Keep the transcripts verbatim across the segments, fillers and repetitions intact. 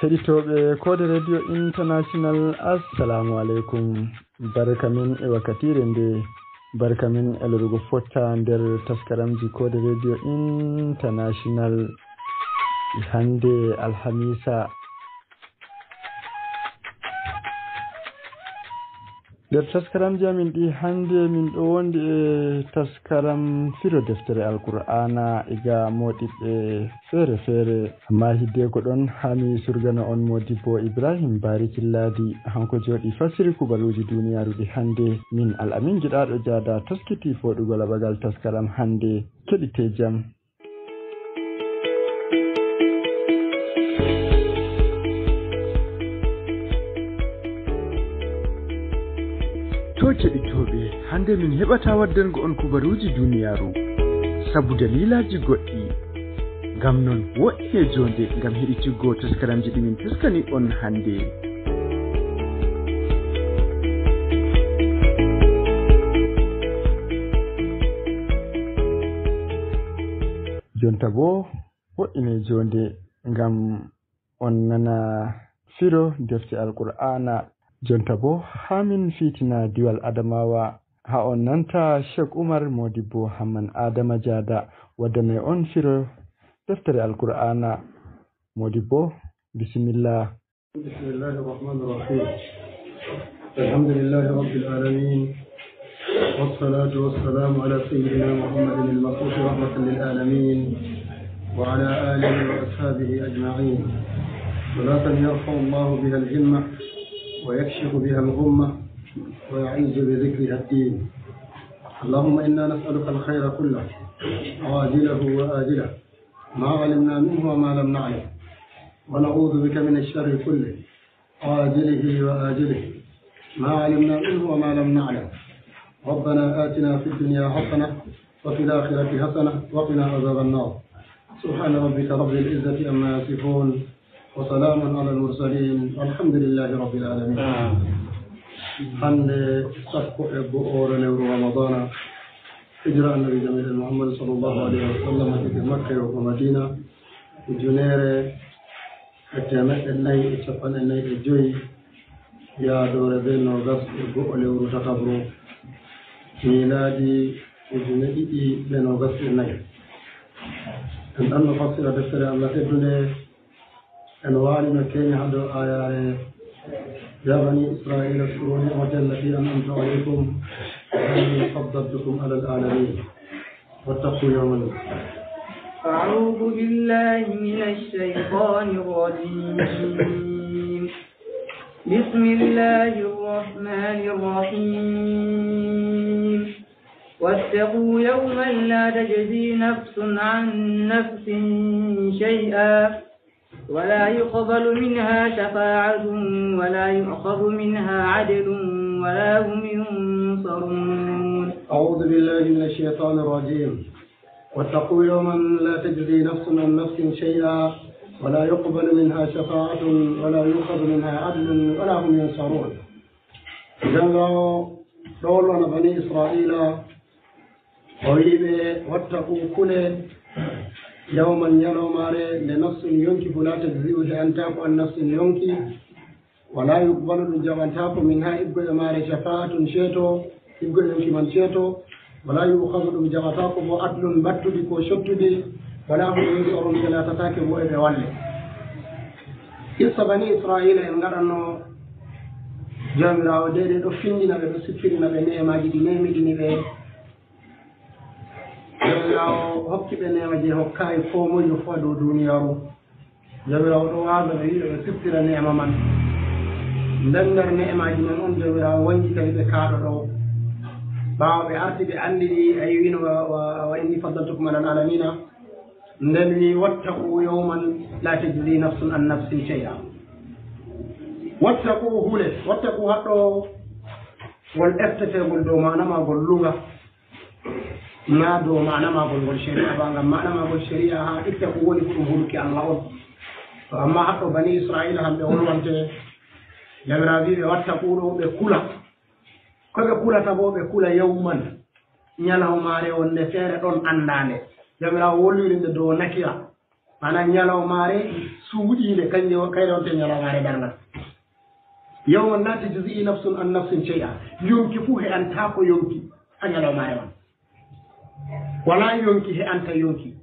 Heɗitooɓe Koode Radio International, assalamu aleykum. Barka min e wakkatiire nde. Barka min e lorugo fotta nder taskaramji Koode Radio International. Hannde alhamiisa. Nder taskaramji amin ɗi hannde, min ɗo wondi e taskaram firo deftere Alkur'aana e ga moɗiɓɓe feere feere. Amma hiddeko ɗon, haa mi surgana on Modibbo Ibrahim Barikilladi, hanko jooɗi fasiri kubaruuji duniyaaru ɗi hannde. Min Al'amin Giɗaaɗo Jaada taskiti fooɗugo laɓagal taskaram hannde. Keɗite jam. To keɗitooɓe, hannde min heɓataa waddango on kubaruuji duniyaaru, sabu daliilaaji goɗɗi. Ngam non, woɗɗine joonde ngam heɗitiggo taskaramji ɗi min taskani on hannde. Jonta boo, woɗɗine joonde ngam on nana firo defte Alkur'aana. Jonta boo, haa min fiitina diwal Adamawa, haa on nanta Sheikh Umar Modibbo Hamman Adama Jaada waddanay on firo deftere Alkur'aana. Modibbo, bisimilla. بسم الله الرحمن الرحيم. الحمد لله رب العالمين، والصلاة والسلام على سيدنا محمد المبعوث رحمة للعالمين، وعلى آله وأصحابه أجمعين. صلاة يرفع الله بها الهمة ويكشف بها الغمة ويعز بذكرها الدين. اللهم إنا نسألك الخير كله عاجله وآجله ما علمنا منه وما لم نعلم، ونعوذ بك من الشر كله عاجله وآجله ما علمنا منه وما لم نعلم. ربنا آتنا في الدنيا حسنة وفي الآخرة حسنة وقنا عذاب النار. سبحان ربك رب العزة عما يصفون، وسلام على المرسلين، والحمد لله رب العالمين. Hannde sappo e go'oore lewru Ramadana, hijira Annabi Jamiiɗo Muhammad sallallahu alaihi wa sallam, diga Makka yahugo Madina, ujunere e teemeɗɗe nayi e cappanɗe nayi e joyi, yaadoore bee noogas e go'o lewru tataɓru, miilaadi ujine ɗiɗi bee noogas e nayi. En ɗonno fassira deftere Allah teddunde, en waalino keenya haa dow aayaare, يا بني إسرائيل اذكروا نعمتي التي أنعمت عليكم وأني فضلتكم على العالمين. واتقوا يوما. أعوذ بالله من الشيطان الرجيم. بسم الله الرحمن الرحيم. واتقوا يوما لا تجزي نفس عن نفس شيئا ولا يقبل منها شفاعة ولا يؤخذ منها عدل ولا هم ينصرون. أعوذ بالله من الشيطان الرجيم. واتقوا يوما لا تجزي نفس عن نفس شيئا ولا يقبل منها شفاعة ولا يؤخذ منها عدل ولا هم ينصرون. Janngo ɗo wona bani Isra'iila, o wi'i ɓe, "Wattaqu, kule, yawman, ñalawmaare, nde nafsun, yonki fuu, la tajzi'u, he'antaako, an nafsin, yonki, wala yuqbalu, ɗum jaɓantaako, minha, iggo e maare, shafa'atun, ceeto, iggo e yonki man ceeto, wala yu'khadhu, ɗum jaɓataako boo, adlun, mbattudi ko cottudi, wala hum yunsarun, ɓe laatataake boo e ɓe walle." Qissa bani Isra'iila en ngaɗanno, Jawmiraawo deydey ɗo findina ɓe, ɗo siffirina ɓe ne'emaaji ɗi ne'emidini ɓe. Jawmiraawo hokki ɓe neema jey hokkaay koo moy no faa dow duniyaaru. Jawmiraawo ɗo waaza ɓe, wi'a ɓe siftira neema man. Nden nder neemaaji man on Jawmiraawo wanngitani ɓe kaa ɗo ɗo. Ɓaawo ɓe arti ɓe anndini, ay wi'no wa, wa, wa inni faddaltukum alal aalamiina. Nden wi'i, "Wattaqu yawman la tajzi nafsun an nafsin shay'a." Wattaqu, hule. Wattaqu haɗɗo ngol efteteengol dow maana maagol luga. Naa dow maana maagol ngol shari'a ba, ngam maana maagol shari'a haa itta ko woni ko ɗum huluki Allah on. To amma haɗɗo bani Isra'iila hamɓe wolwante, Jawmiraawo wi'i ɓe watta kuuɗo, ɓe kula. Ko ɓe kulata boo, ɓe kula yawman, ñalawmaare wonde feere ɗon anndaande. Jawmiraawo wolwiri nde dow nakira. Maanaam ñalawmaare suuɗiinde, kanje o-, kayre on te ñalawmaare darngal. Yawman laa tajzi nafsun an nafsin shay'a. Yonki fuu he'antaako yonki a ñalawmaare man. Walaa yonki he'anta yonki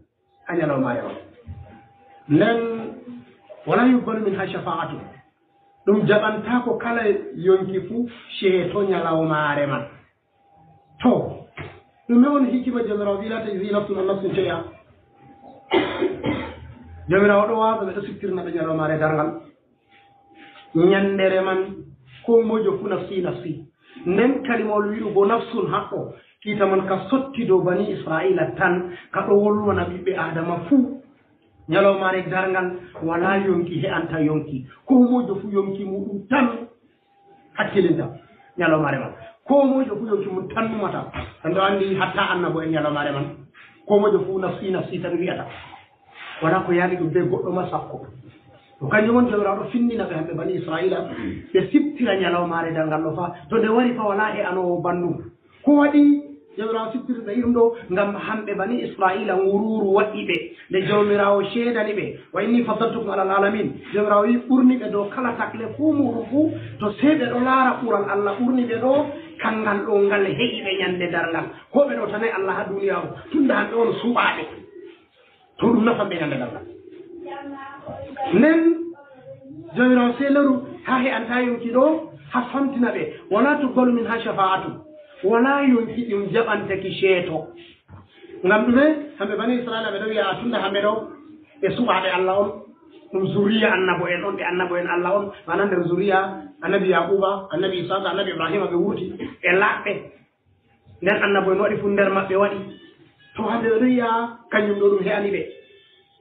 a ñalawmaare man. Nden, walaa yuqbalu minha shafa'atun. Ɗum jaɓantaako kala yonki fuu ceeto ñalawmaare man. To, ɗume on hikima Joomiraawo wi laa tajzi nafsun an nafsin shay'a? Joomiraawo ɗo waawa ɓe ɗo siftirna ɓe ñalawmaare darngal. Ñandere man, koo mojo fu nafsi, nafsi. Nden kalimawol wi'ugo nafsun haɗɗo, kiita man ka sotti dow bani Isra'iila tan, ka ɗo wolwana ɓiɓɓe Aadama fuu. Ñalawmaare darngal, walaa yonki he'anta yonki. Koo mojo fu yonki muuɗum tan hakkilinta ñalawmaare man. Koo mojo fu yonki mum tan numata. En ɗo anndi hatta annabo en ñalawmaare man. Koo mojo fu nafsi, nafsi tan wi'ata. Walaa ko yaali ɗum bee goɗɗo ma sakko. To kanjum on Joomiraawo ɗo finnina ɓe hamɓe bani Isra'iila, ɓe siftira ñalawmaare darngal ɗo fa. To nde wari fa walaa he'anoowo banndum. Ko waɗi Joomiraawo siftirta irum ɗo? Ngam hamɓe bani Isra'iila nguruuru waɗi ɓe. Nde Joomiraawo ceedani ɓe, "Wa inni faddaltukum alal alamin." Joomiraawo wi ɓurni ɓe dow kala takle fuu muuɗum fuu. To sey ɓe ɗo laara ɓural Allah ɓurni ɓe ɗo, kanngal ɗo ngal he'i ɓe ñande darngal. Ko ɓe ɗo tanay Allah haa duniyaaru, tunda hamɓe on suɓaaɓe. To ɗum nafan ɓe ñande darngal. Nden Joomiraawo sey loru haa he'anta yonki ɗo, haa famtina ɓe. Walaa tuqbalu minha shafa'atun. Walaa yonki ɗum jaɓantaki ceeto. Ngam ɗume? Hamɓe bani Isra'iila ɓe ɗo wi'a, a tunda hamɓe ɗo ɓe suɓaaɓe Allah on, ɗum zuriya annabo en on, ɓe annabo en Allah on, maana nder zuriya annabi Yaquba, annabi Isaaqa, annabi Ibrahima ɓe wurti, ɓe laaɓɓe. Nden annabo en waɗi fu nder maɓɓe waɗi. To hamɓe ɓe ɗo yi'a kanjum ɗo ɗum he'ani ɓe.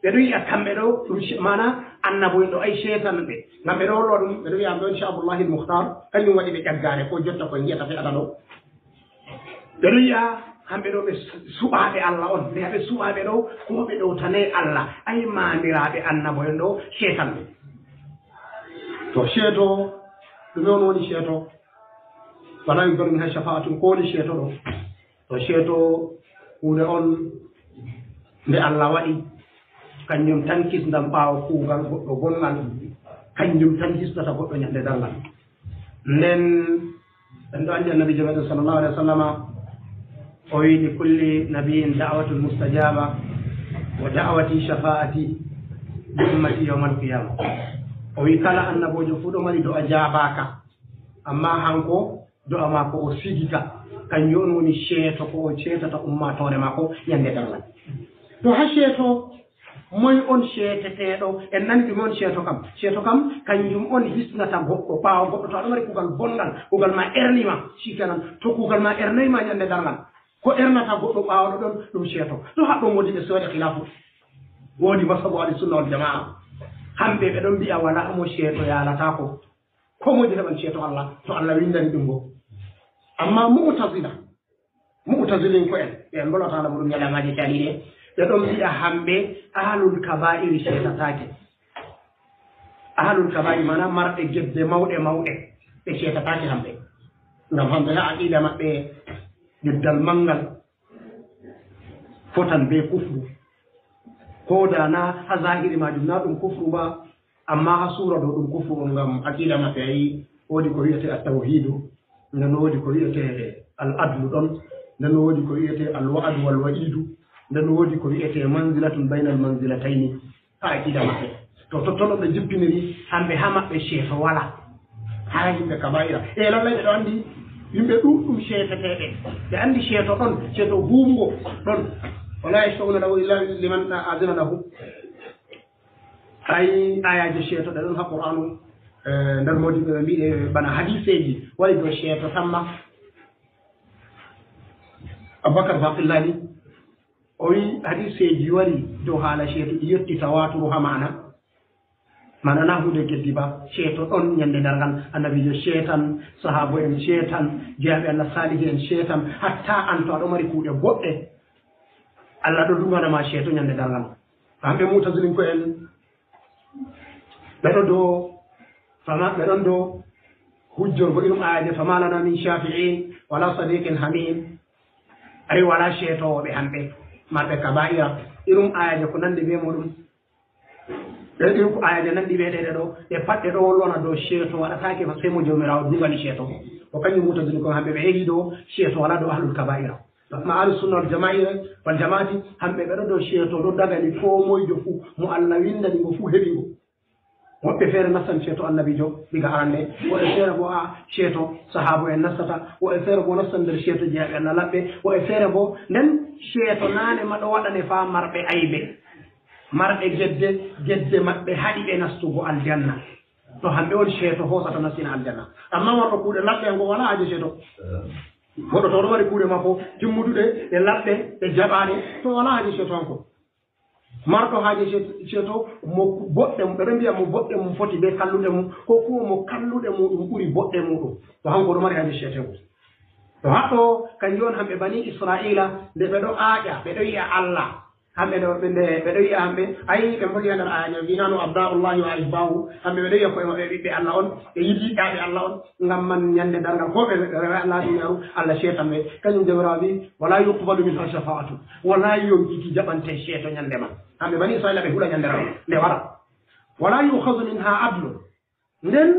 Ɓe ɗo yi'a kamɓe ɗo ɗum ce-, maana annabo en ɗo ay ceetan ɓe. Ngam ɓe ɗo hollo ɗum, ɓe ɗo wi'a hamɓe on Sha'bullahi al-Mukhtar, kanjum waɗi ɓe ƴaggaare ko jotta ko en yi'ata fe'ata ɗo. Ɓe ɗo yi'a hamɓe ɗo ɓe su-, suɓaaɓe Allah on. Nde ɓe suɓaaɓe ɗo, ko ɓe ɗowtanay Allah. Ay maamiraaɓe annabo en ɗo ceetan ɓe. To ceeto, ɗume on woni ceeto? Walaa yuqbalu minha shafa'atun, ko woni ceeto ɗo? To ceeto huunde on nde Allah waɗi, kanjum tan kisndam ɓaawo kuugal goɗɗo bonngal, kanjum tan hisnata goɗɗo ñande darngal. Nden en ɗo anndi Annabiijo meɗen sallallahu alaihi wa sallama, o wi, "Li kulli nabiyyin da'watun mustajaba, wa da'wati shafa'ati li ummati yawmal qiyama." O wi, "Kala annaboojo fuu ɗo mari do'a jaabaaka, amma hanko do'a maako o sigika, kanjum on woni ceeto ko o ceetata ummaatoore maako ñande darngal." To haa ceeto, moy on ceeteteeɗo? En nani ɗume on ceeto kam? Ceeto kam, kanjum on hisnata goɗɗo, ɓaawo goɗɗo to aɗo mari kuugal bonngal, kuugal ma erni ma, shikenan. To kuugal ma ernay ma ñande darngal, ko ernata goɗɗo ɓaawo ɗo ɗon, ɗum ceeto. To haɗɗon woodi ɓe soode khilaafu. Woodi mazhabu ahli sunna wal jamaa. Hamɓe ɓe ɗon mbi'a walaa mo ceeto yaalataako. Ko moƴƴi heɓan ceeto Allah, to Allah winndani ɗum bo. Amma Mu'tazila, Mu'tazilinko'en, ɓe en mbolata na ɗum ñalawmaaje caaliiɗe, ɓe ɗon mbi'a hamɓe ahlul kaba'iri ceetataake. Ahlul kaba'iri, maana marɓe gedde mawɗe mawɗe, ɓe ceetataake hamɓe. Ngam hamɓe haa aqiida maɓɓe geddal manngal fotan bee kufru. Ko da na haa zahiri maajum na ɗum kufru ba, amma haa suura ɗo ɗum kufru on, ngam aqiida maɓɓe ayi, woodi ko wi'ete at-tawhidu, nden woodi ko wi'ete al-adlu ɗon, nden woodi ko wi'ete al-wa'du wal-wa'idu, nden woodi ko wi'ete manzilatun baynal manzilatayni. Haa aqiida maɓɓe. To totton on ɓe jippiniri, hamɓe haa maɓɓe ceeto walaa. Haa yimɓe kaba'ira. E lallay ɓe ɗo anndi yimɓe ɗuuɗɗum ceeteteeɓe. Ɓe anndi ceeto ɗon, ceeto huuɓngo ɗon. Wala yashfa'una lahu illa liman adina lahu. Ay, ayaaje ceeto ɗe ɗon haa Qur'aanu, eh, nder moodi ɓe mbi'e bana hadiseeji wari dow ceeto tamma. Abubakar Baqillani, o wi hadiseeji wari dow haala ceeto ɗi yotti tawaturu haa maana. Maana na huunde geddi ba, ceeto ɗon ñande darngal, annabiijo ceetan, sahaabo en ceetan, jeyaaɓe Allah saalihi en ceetan, hatta an to aɗo mari kuuɗe boɗɗe, Allah ɗo duŋana ma ceeto ñande darngal. Kamɓe Mu'tazilinko'en, ɓe ɗo do, fama, ɓe ɗon do hujjorgo irum ayaaje, "Fama lana min shafi'in, wala sadiqin hamim." Ay, wala ceetoowo ɓe hamɓe, marɓe kaba'ira. Irum ayaaje ko nandi be muɗum. Ɗe ɗin ko ayaaje nanɗi ɓe ɗeɗe ɗo, ɗe patɗe ɗo won lona dow ceeto waɗataake ko sey mo Joomiraawo duŋani ceeto. Ko kañum wutodiri kon hamɓe ɓe yehi dow ceeto wala dow ahlul kaba'ira. Amma ahlus sunna wal jamaa'ira, wal jamaati, hamɓe ɓe ɗo dow ceeto ɗo dagani koo moyjo fuu mo Allah winndani ngo fuu heɓi ngo. Woɓɓe feere nastan ceeto annabiijo diga arande, woɓɓe feere bo a ceeto sahaabo en nastata, woɓɓe feere bo nastan nder ceeto jeyaaɓe Allah laɓɓe, woɓɓe feere bo nden ceeto naane ma ɗo waɗane faa marɓe aybe. Marɓe gedde, gedde maɓɓe haɗi ɓe nastugo aljanna. To hamɓe on ceeto hoosata nastina aljanna. Amma marɗo kuuɗe laɓɓe ngo walaa haaje ceeto. Goɗɗo to ɗo mari kuuɗe makko timmuduɗe, ɗe laɓɓe, ɗe jaɓaaɗe, to walaa haaje ceeto hanko. Marɗo haaje ceet-, ceeto mo boɗɗe mum, ɓe ɗon mbiya mo boɗɗe mum foti bee kalluɗe mum, ko kuma mo kalluɗe muɗum ɓuri boɗɗe muɗum. To hanko ɗo mari haaje ceeto. To haɗɗo kanjum on hamɓe bani Isra'iila, nde ɓe ɗo aaƴa, ɓe ɗo yi'a Allah. Hamɓe ɗo, ɓe, nde, ɓe ɗo yi'a hamɓe, ay, ɓe mbolwi nder aaɲa, wi nano abna'ullahi wa ahibba'u, hamɓe ɓe ɗo yi'a ko'e maɓɓe ɓiɓɓe Allah on, ɓe yiɗi yiɗaaɓe Allah on, ngam man ɲande darngal ko ɓe, ɓe rewa Allah duniyaaru, Allah ceetan ɓe. Kaɲum Jawmiraawo wi, "Wala yuqbalu minha shafa'atu." Wala yonki ki jaɓante ceeto ɲande man. Hamɓe bani Isra'ila ɓe hula ɲande ran, nde wara. "Wala yu'khadhu minha adlun." Nden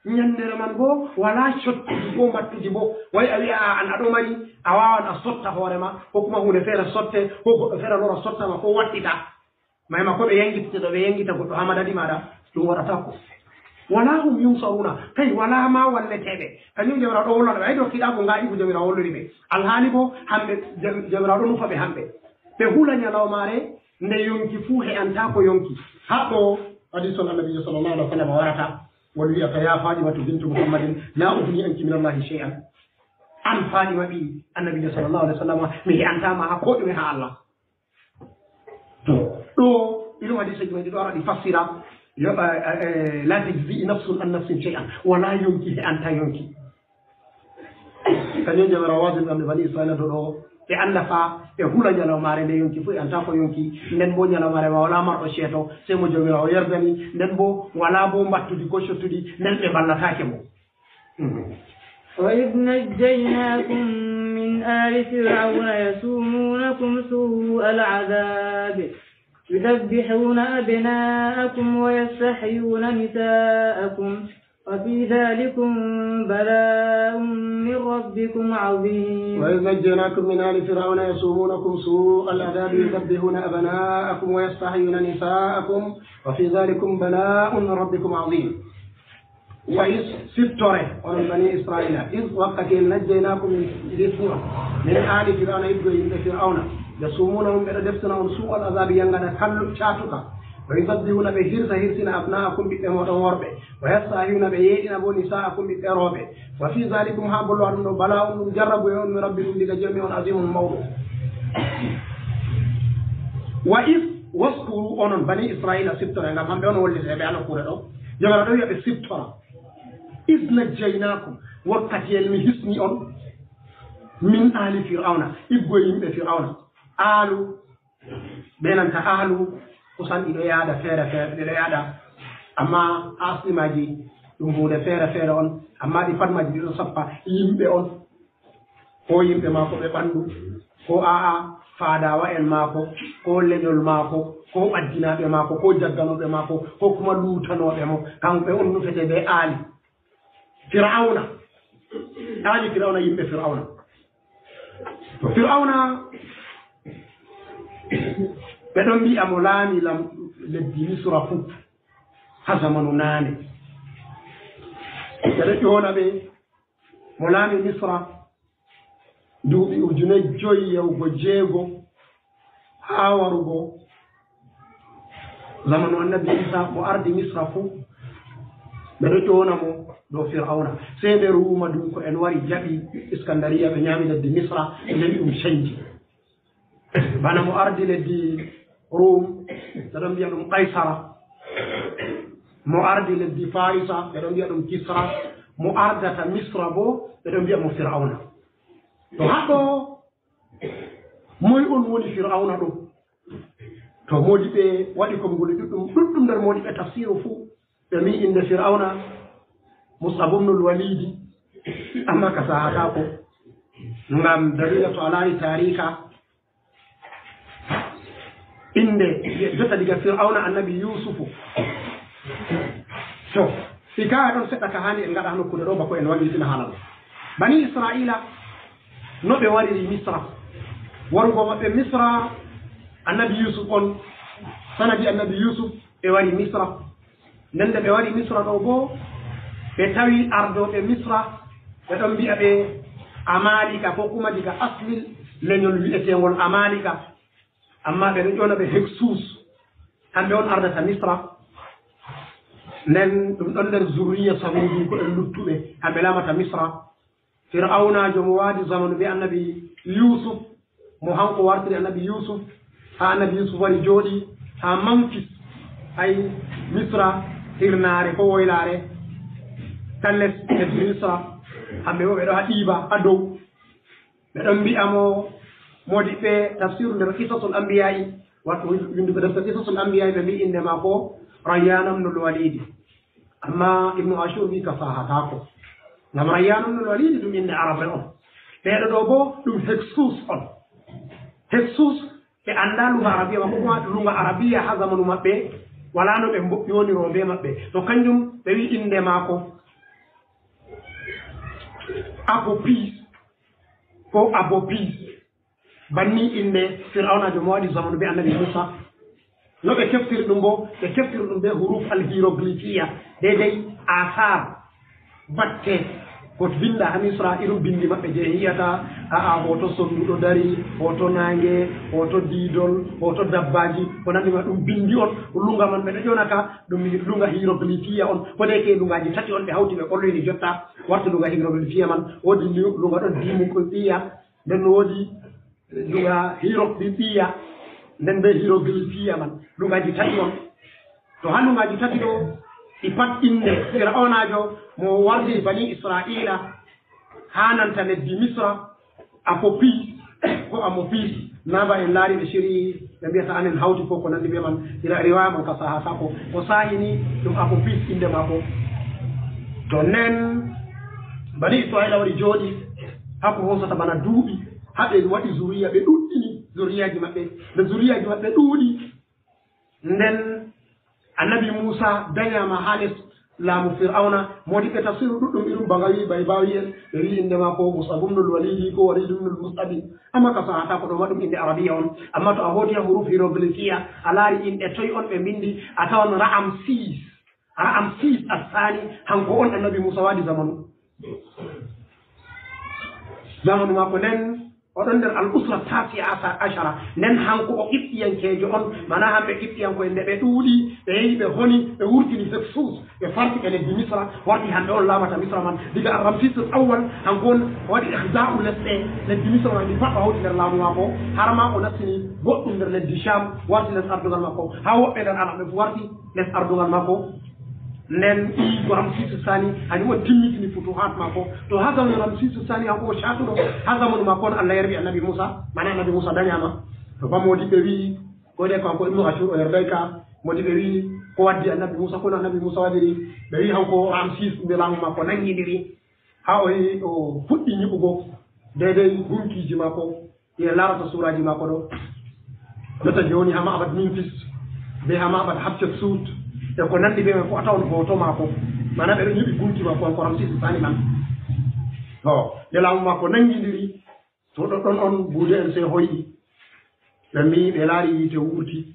ɲandere man boo walaa cottuji boo mbattuji boo. Way a wi'a, a, an a ɗo mari, a waawan a sotta hoore ma, ko kuma huunde feere sotte, ko goɗɗo feere lora sotta ma, ko wattita. Mayma ko ɓe yangitete ɗo, ɓe yangita goɗɗo haa madadi maaɗa, ɗum waɗataa ko. Walaa hum yunsaruna, kay walaa ma walleteeɓe. Kaɲum Jawmiraawo ɗo hollana ɓe, ay ɗo kiɗaaku nga igu Jawmiraawo holliri ɓe. Alhaali boo hamɓe Jam-, Jawmiraawo ɗo nufa ɓe hamɓe. Ɓe hula ɲalawmaare, nde yonki fuu he'antaako yonki. Haa ɗo hadiisul Annabi sallallahu alaihi wasallam warata, woni wi'ata, "Ya Fatimatu bintu Muhammadin, la ughni anki min Allahi shay'an." An Fatima ɓii Annabi sallallahu alaihi wasallam, mi he'antaa ma haa ko ɗume haa Allah. To, ɗo irin hadiiseeji man ɗi ɗo ara ɗi fassira, yo, eh, eh, eh, "La tajzi nafsun an nafsin shay'an." Walaa yonki he'antaa yonki. Kaɲum Jawmiraawo waazini ɓe bani Isra'iila to ɗo, ɓe annda fa ɓe hula ɲalawmaare nde yonki fuu he'antaako yonki, nden boo ɲalawmaare ma walaa marɗo ceeto, sey mo Jawmiraawo yerdani, nden boo walaa boo mbattudi ko cottudi, nden ɓe mballataake mo. Mhm. وإذ نجيناكم من آل فرعون يسومونكم سوء العذاب يذبحون أبناءكم ويستحيون نساءكم وفي ذلكم بلاء من ربكم عظيم. وإذ نجيناكم من آل فرعون يسومونكم سوء العذاب يذبحون أبناءكم ويستحيون نساءكم وفي ذلكم بلاء من ربكم عظيم. Wa is, siftore, onon bani Isra'iila, is, wakkati en najjaynaakum, min hisni on, min aali Fir'awna, iggo yimɓe Fir'awna, yasumuunahum, ɓe ɗo deftina on, su'al azaabi, yangana kallu caatuka, wa yuzabbihuuna, ɓe hirsa, hirsina, abna'akum, ɓiɓɓe mooɗon worɓe, wa yastahiyuuna, ɓe yeeɗina boo, nisa'akum, ɓiɓɓe rooɓe, wa fi zalikum, haa bollowa ɗum ɗo, bala'un, ɗum jarrabu e on, min rabbikum, diga Joomi on, azimun, mawɗo. Wa is, waskuru, onon bani Isra'iila, siftore, ngam hamɓe on hollete ɓe haa nokkuure ɗo. Joomiraaɗo wi'a ɓe siftora. Is najjaynaakum, wakkati en mi hisni on, min aali Fir'awna, iggo yimɓe Fir'awna. Aalu, be nanta ahlu, kusan ɗi ɗo yaada feere feere, ɗi ɗo yaada. Amma asli maaji ɗum huunde feere feere on, amma ɗi pat maaji ɗi ɗo sappa yimɓe on. Ko yimɓe maako ɓe ɓandu, ko a'a, faadawa'en maako, ko lenyol maako, ko ɓaddinaaɓe maako, ko jagganooɓe maako, ko kuma luutanooɓe mo, kamɓe on nufete be aali. Fir'awna, aali Fir'awna, yimɓe Fir'awna. To Fir'awna, ɓe ɗon mbi'a mo laami lam-, leddi Misra fuu, haa zamanu naane. Ɓe ɗo ƴoona ɓe, mo laami Misra, duuɓi ujune joyi yahugo jeego haa warugo zamanu Annabi Iisa, mo ardi Misra fuu, ɓe ɗo ƴoona mo dow Fir'awna. Sey nde Ruuma dunko en wari jaɓi Iskandariya, ɓe ɲaami leddi Misra, ɓe njaɓi ɗum cenji. Bana mo ardi leddi Rum, ɓe ɗon mbi'a ɗum Kaisara. Mo ardi leddi Farisa, ɓe ɗon mbi'a ɗum Kisra. Mo ardata Misra boo, ɓe ɗon mbi'a mo Fir'awna. To haɗɗo, moy on woni Fir'awna ɗo? To moodiɓɓe waɗi konnguli ɗuɗɗum, ɗuɗɗum nder moodiɓɓe tafsiru fuu, ɓe mbi'i innde Fir'awna, Mus'ab ibnul Walidi, amma ka sahataako, ngam dalila to a laari taariika, Innde jotta diga Fir'awna annabi Yuusufu. To, si kaa ɗon seɗɗa ka haani en ngaɗa haa nokkuure ɗo, bako en waɗi sina haala ɗo. Bani Isra'iila, no ɓe wariri Misra. Warugo maɓɓe Misra, annabi Yuusuf on, sanadi annabi Yuusuf, ɓe wari Misra. Nden nde ɓe wari Misra ɗo boo, ɓe tawi ardooɓe Misra, ɓe ɗon mbi'a ɓe Amaalika, ko kuma diga asli lenyol wi'eteengol Amaalika. Ammaa ɓe ɗon ƴoona ɓe Heksus. Kamɓe on ardata Misra. Nden ɗum ɗon nder zurriya sabuuji ko en luttuɓe, kamɓe laamata Misra. Fir'awnaajo mo waadi zamanu bee annabi Yuusuf, mo hanko wartiri annabi Yuusuf, haa annabi Yuusuf wari jooɗi haa Mamfis, ay Misra hirnaare ko woylaare, ka les lesdi Misra, kamɓe boo ɓe ɗo haa ɗiiba haa dow. Ɓe ɗon mbi'a mo, moodiɓɓe tafsiru nder Qisasul Anbiyaa'i, wato winnduɓe defte Qisasul Anbiyaa'i, ɓe mbi'i innde maako Rayyaana ibnul Waliidi. Ammaa Ibnu Ashur wi'i ka sahataako. Ngam Rayyaana ibnul Waliidi ɗum innde Arabre on. Ɓeeɗo ɗo boo ɗum Heksus on. Heksus ɓe anndaa luŋga Arabiya maɓɓe, ko kuma luŋga Arabiya haa zamanu maɓɓe, walaa no ɓe mbo-, yoniroo bee maɓɓe. To kanjum ɓe wi'i innde maako Apopis ko Abopis. Banni innde Fir'awnaajo mo waɗi zamanu bee annabi Muusa. No ɓe keftiri ɗum boo, ɓe keftiri ɗum bee huruf al-hieroglyphiya, deydey asar, batte, ko vinnda haa Misra, irin binndi maɓɓe jey yi'ata, a'a, hooto sonndu ɗo dari, hooto naange, hooto diidol, hooto dabbaaji, ko nanndi ma ɗum binndi on, luŋga man ɓe ɗo ƴoona ka, ɗum luŋga hieroglyphiya on, ko de ke luŋgaaji tati on ɓe hawti ɓe ɓorlini jotta, warti luŋga hieroglyphiya man, woodi lu-, luŋga ɗon dimuqliphiya, nden no woodi luŋga hieroglyphiya, nden bee hieroglyphiya man, luŋgaaji tati on. To haa luŋgaaji tati ɗo, ɗi pat innde Fir'awnaajo mo wardi bani Isra'iila haa nanta leddi Misra, Apopis ko Amopis, na ba en laari ɓe ciri ɓe mbiyata anen hawti ko ko nanndi bee man, ira riwaya man ka sahataako. Ko sahini ɗum Apopis innde maako. To nden bani Isra'iila wari jooɗi haa ko hoosata bana duuɓi, haa ɓe waɗi zuriya, ɓe ɗuɗɗini zuriyaaji maɓɓe. Nde zuriyaaji maɓɓe ɗuuɗi, nden annabi Muusa danyaama haa les laamu Fir'awna. Moodiɓɓe tafsiru ɗuɗɗum, irin Bagawi, Baybawi en, ɓe wi'i innde maako Mus'ab ibnul Walidi ko Walid ibnul Mus'abi. Ammaa ka sahataako, ɗo ma ɗum innde Arabiya on. Ammaa to a hooti haa huruf hieroglyphiya, a laari inɗe toy on ɓe mbinndi, a tawan Ra'amsis. Ra'amsis Assaani, hanko on annabi Muusa waɗi zamanu. Zamanu maako nden, o ɗon nder al-usra tasi'a asa-, ashara. Nden hanko o Qibtiyankeejo on, maanaa hamɓe Qibtiyanko'en nde ɓe ɗuuɗi, ɓe yehi ɓe honi, ɓe wurtini Heksus, ɓe farti ɓe leddi Misra, warti hamɓe on laamata Misra man. Diga Ramsisul Awwal, hanko on o waɗi ihda'u lesɗe leddi Misra man, ɗi pat o hawti nder laamu maako, har ma o nastini goɗɗum nder leddi Sham, warti les ardungal maako, haa woɓɓe nder Arabɓe fu warti les ardungal maako. Nden ɓii ko Ramsiisu Saani, hanyum on timmitini futuhaat maako. To haa zamanu Ramsiisu Saani, hanko o caatuɗo, haa zamanu maako on Allah yarbi annabi Muusa, maanaa annabi Muusa danyaama. To ba moodiɓɓe wi'i, ko de ko hanko Ibnu Ashur o yarday ka, moodiɓɓe wi'i, ko waddi annabi Muusa, ko no annabi Muusa waɗiri? Ɓe wi'i hanko Ramsiisu nde laamu maako nanngindiri, haa o yi-, o fuɗɗi nyiɓugo, deydey gunkiiji maako. Ɓe laarata suuraaji maako ɗo. Jotta jooni haa ma'bad Memphis, bee haa ma'bad Hatshepsut, e ko nanndi bee man fof a tawan hooto maako. Maanaa ɓe ɗo nyiɓi gunki maako, kanko Ramsiisu Saani man. To, nde laamu maako nanngindiri, to ɗoɗɗon on Buuda en sey hoyɗi. Ɓe mbi'i ɓe laari yiite wurti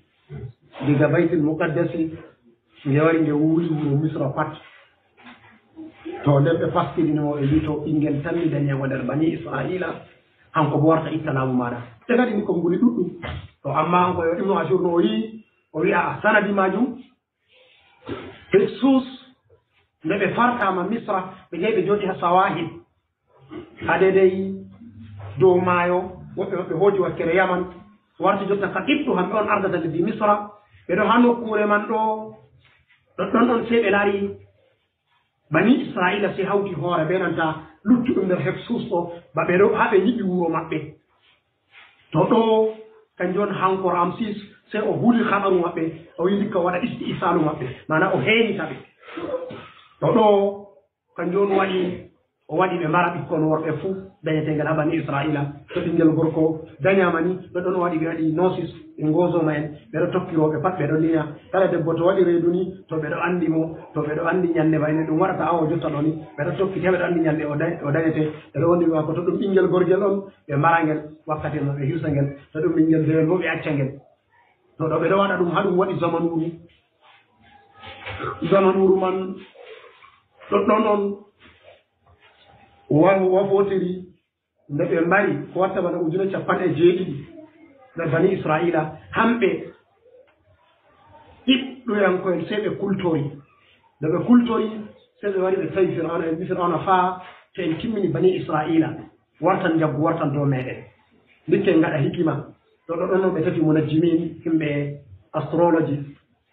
diga Baytul Muqaddasi, nge wari nge wuuli wuro Misra pat. To nden ɓe paskidini mo, ɓe mbi'i, "To ɓinngel tan mi danyango nder bani Isra'iila, hanko bo warta itta laamu maaɗa." Ɓe ngaɗini konnguli ɗuɗɗum. To ammaa hanko yo Ibnu Ashur no o yi'i, o wi'a sanadi maajum, Heksus, nde ɓe fartaama Misra, ɓe njahi ɓe jooɗi haa Sawahil. Haa deydey dow maayo, woɓɓe maɓɓe hooti wakkere Yaman, warti jotta ka Qibtu, hamɓe on ardata leddi Misra. Ɓe ɗo haa nokkuure man ɗo, ɗoɗɗon on sey ɓe laari bani Isra'iila sey hawti hoore bee nanta luttuɗum nder Heksus ɗo, ba ɓe ɗo haa ɓe nyiɓi wuro maɓɓe. To ɗo, kanjum on hanko Ramsis, sey o huli haɗaru maɓɓe, o yiɗi ka waɗa isti'isaalu maɓɓe, maanaa o heenita ɓe. To ɗo, kanjum on waɗi O waɗi ɓe mbara ɓikkon worɓe fuu dañeteegal haa bani Isra'iila. To ɓinngel gorko dañaama ni, ɗo ɗon o waɗi ɓe waɗi noosis, ɓe ngozooma en, ɓe ɗo tokkiroo ɓe pat, ɓe ɗo linya. Kala debbo to waɗi reedu ni, to ɓe ɗo anndi mo, to ɓe ɗo anndi ñannde bayne ɗum waɗata awa jotta ɗo ni, ɓe ɗo tokkiti haa ɓe ɗo anndi ñannde o dañ-, o dañetee. Ɓe ɗo wonndi maako to ɗum ɓinngel gorgel on, ɓe mbara ngel, wakkati no ɓe hirsa ngel, to ɗum ɓinngel dewel boo ɓe acca ngel. To ɗo ɓe ɗo waɗa ɗum haa ɗum waɗi zamanuuru. Zamanuuru man ɗoɗɗon on wa-, wafotiri nde ɓe mbari ko watta bana ujune capanɗe jeeɗiɗi nder bani Isra'iila. Hamɓe ɗiɗɗoyanko'en sey ɓe kultori. Nde ɓe kultori, sey ɓe wari ɓe tawi Fir'awna, ɓe mbi Fir'awna, faa to en timmini bani Isra'iila, wartan njaggu, wartan dow meeɗen. Ndikke en ngaɗa hikima. Ɗo, ɗo, ɗon no ɓe tefi munajjimin, yimɓe astrology.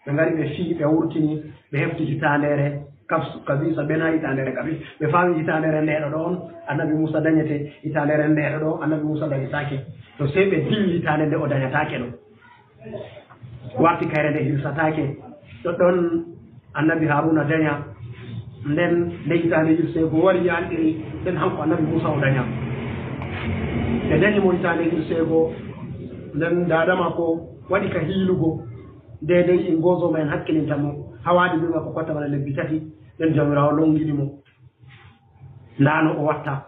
Ɓe ngari ɓe fii, ɓe wurtini, ɓe hefti hitaandeere kabs-, kabisa, ɓe na hitaandeere kabis. Ɓe faami hitaandeere ndeeɗo ɗo on, Annabi Muusa dañete, hitaandeere ndeeɗo ɗo, Annabi Muusa dañetaake. To sey ɓe diwi hitaande nde o dañataake ɗo. Warti kayre nde hirsataake. Ɗoɗɗon Annabi Haruna daña. Nden nde hitaande hirseego wari yalɗiri, nden hanko Annabi Muusa o daña. Ɓe dañi mo hitaande hirseego, nden daada maako waɗi ka hiilugo. Deedey in gozo ma en hakkilinta mo. Hawaade bee maako kotta wala lebbi tati, nden Jawmiraawo longini mo. Ndaa no o watta.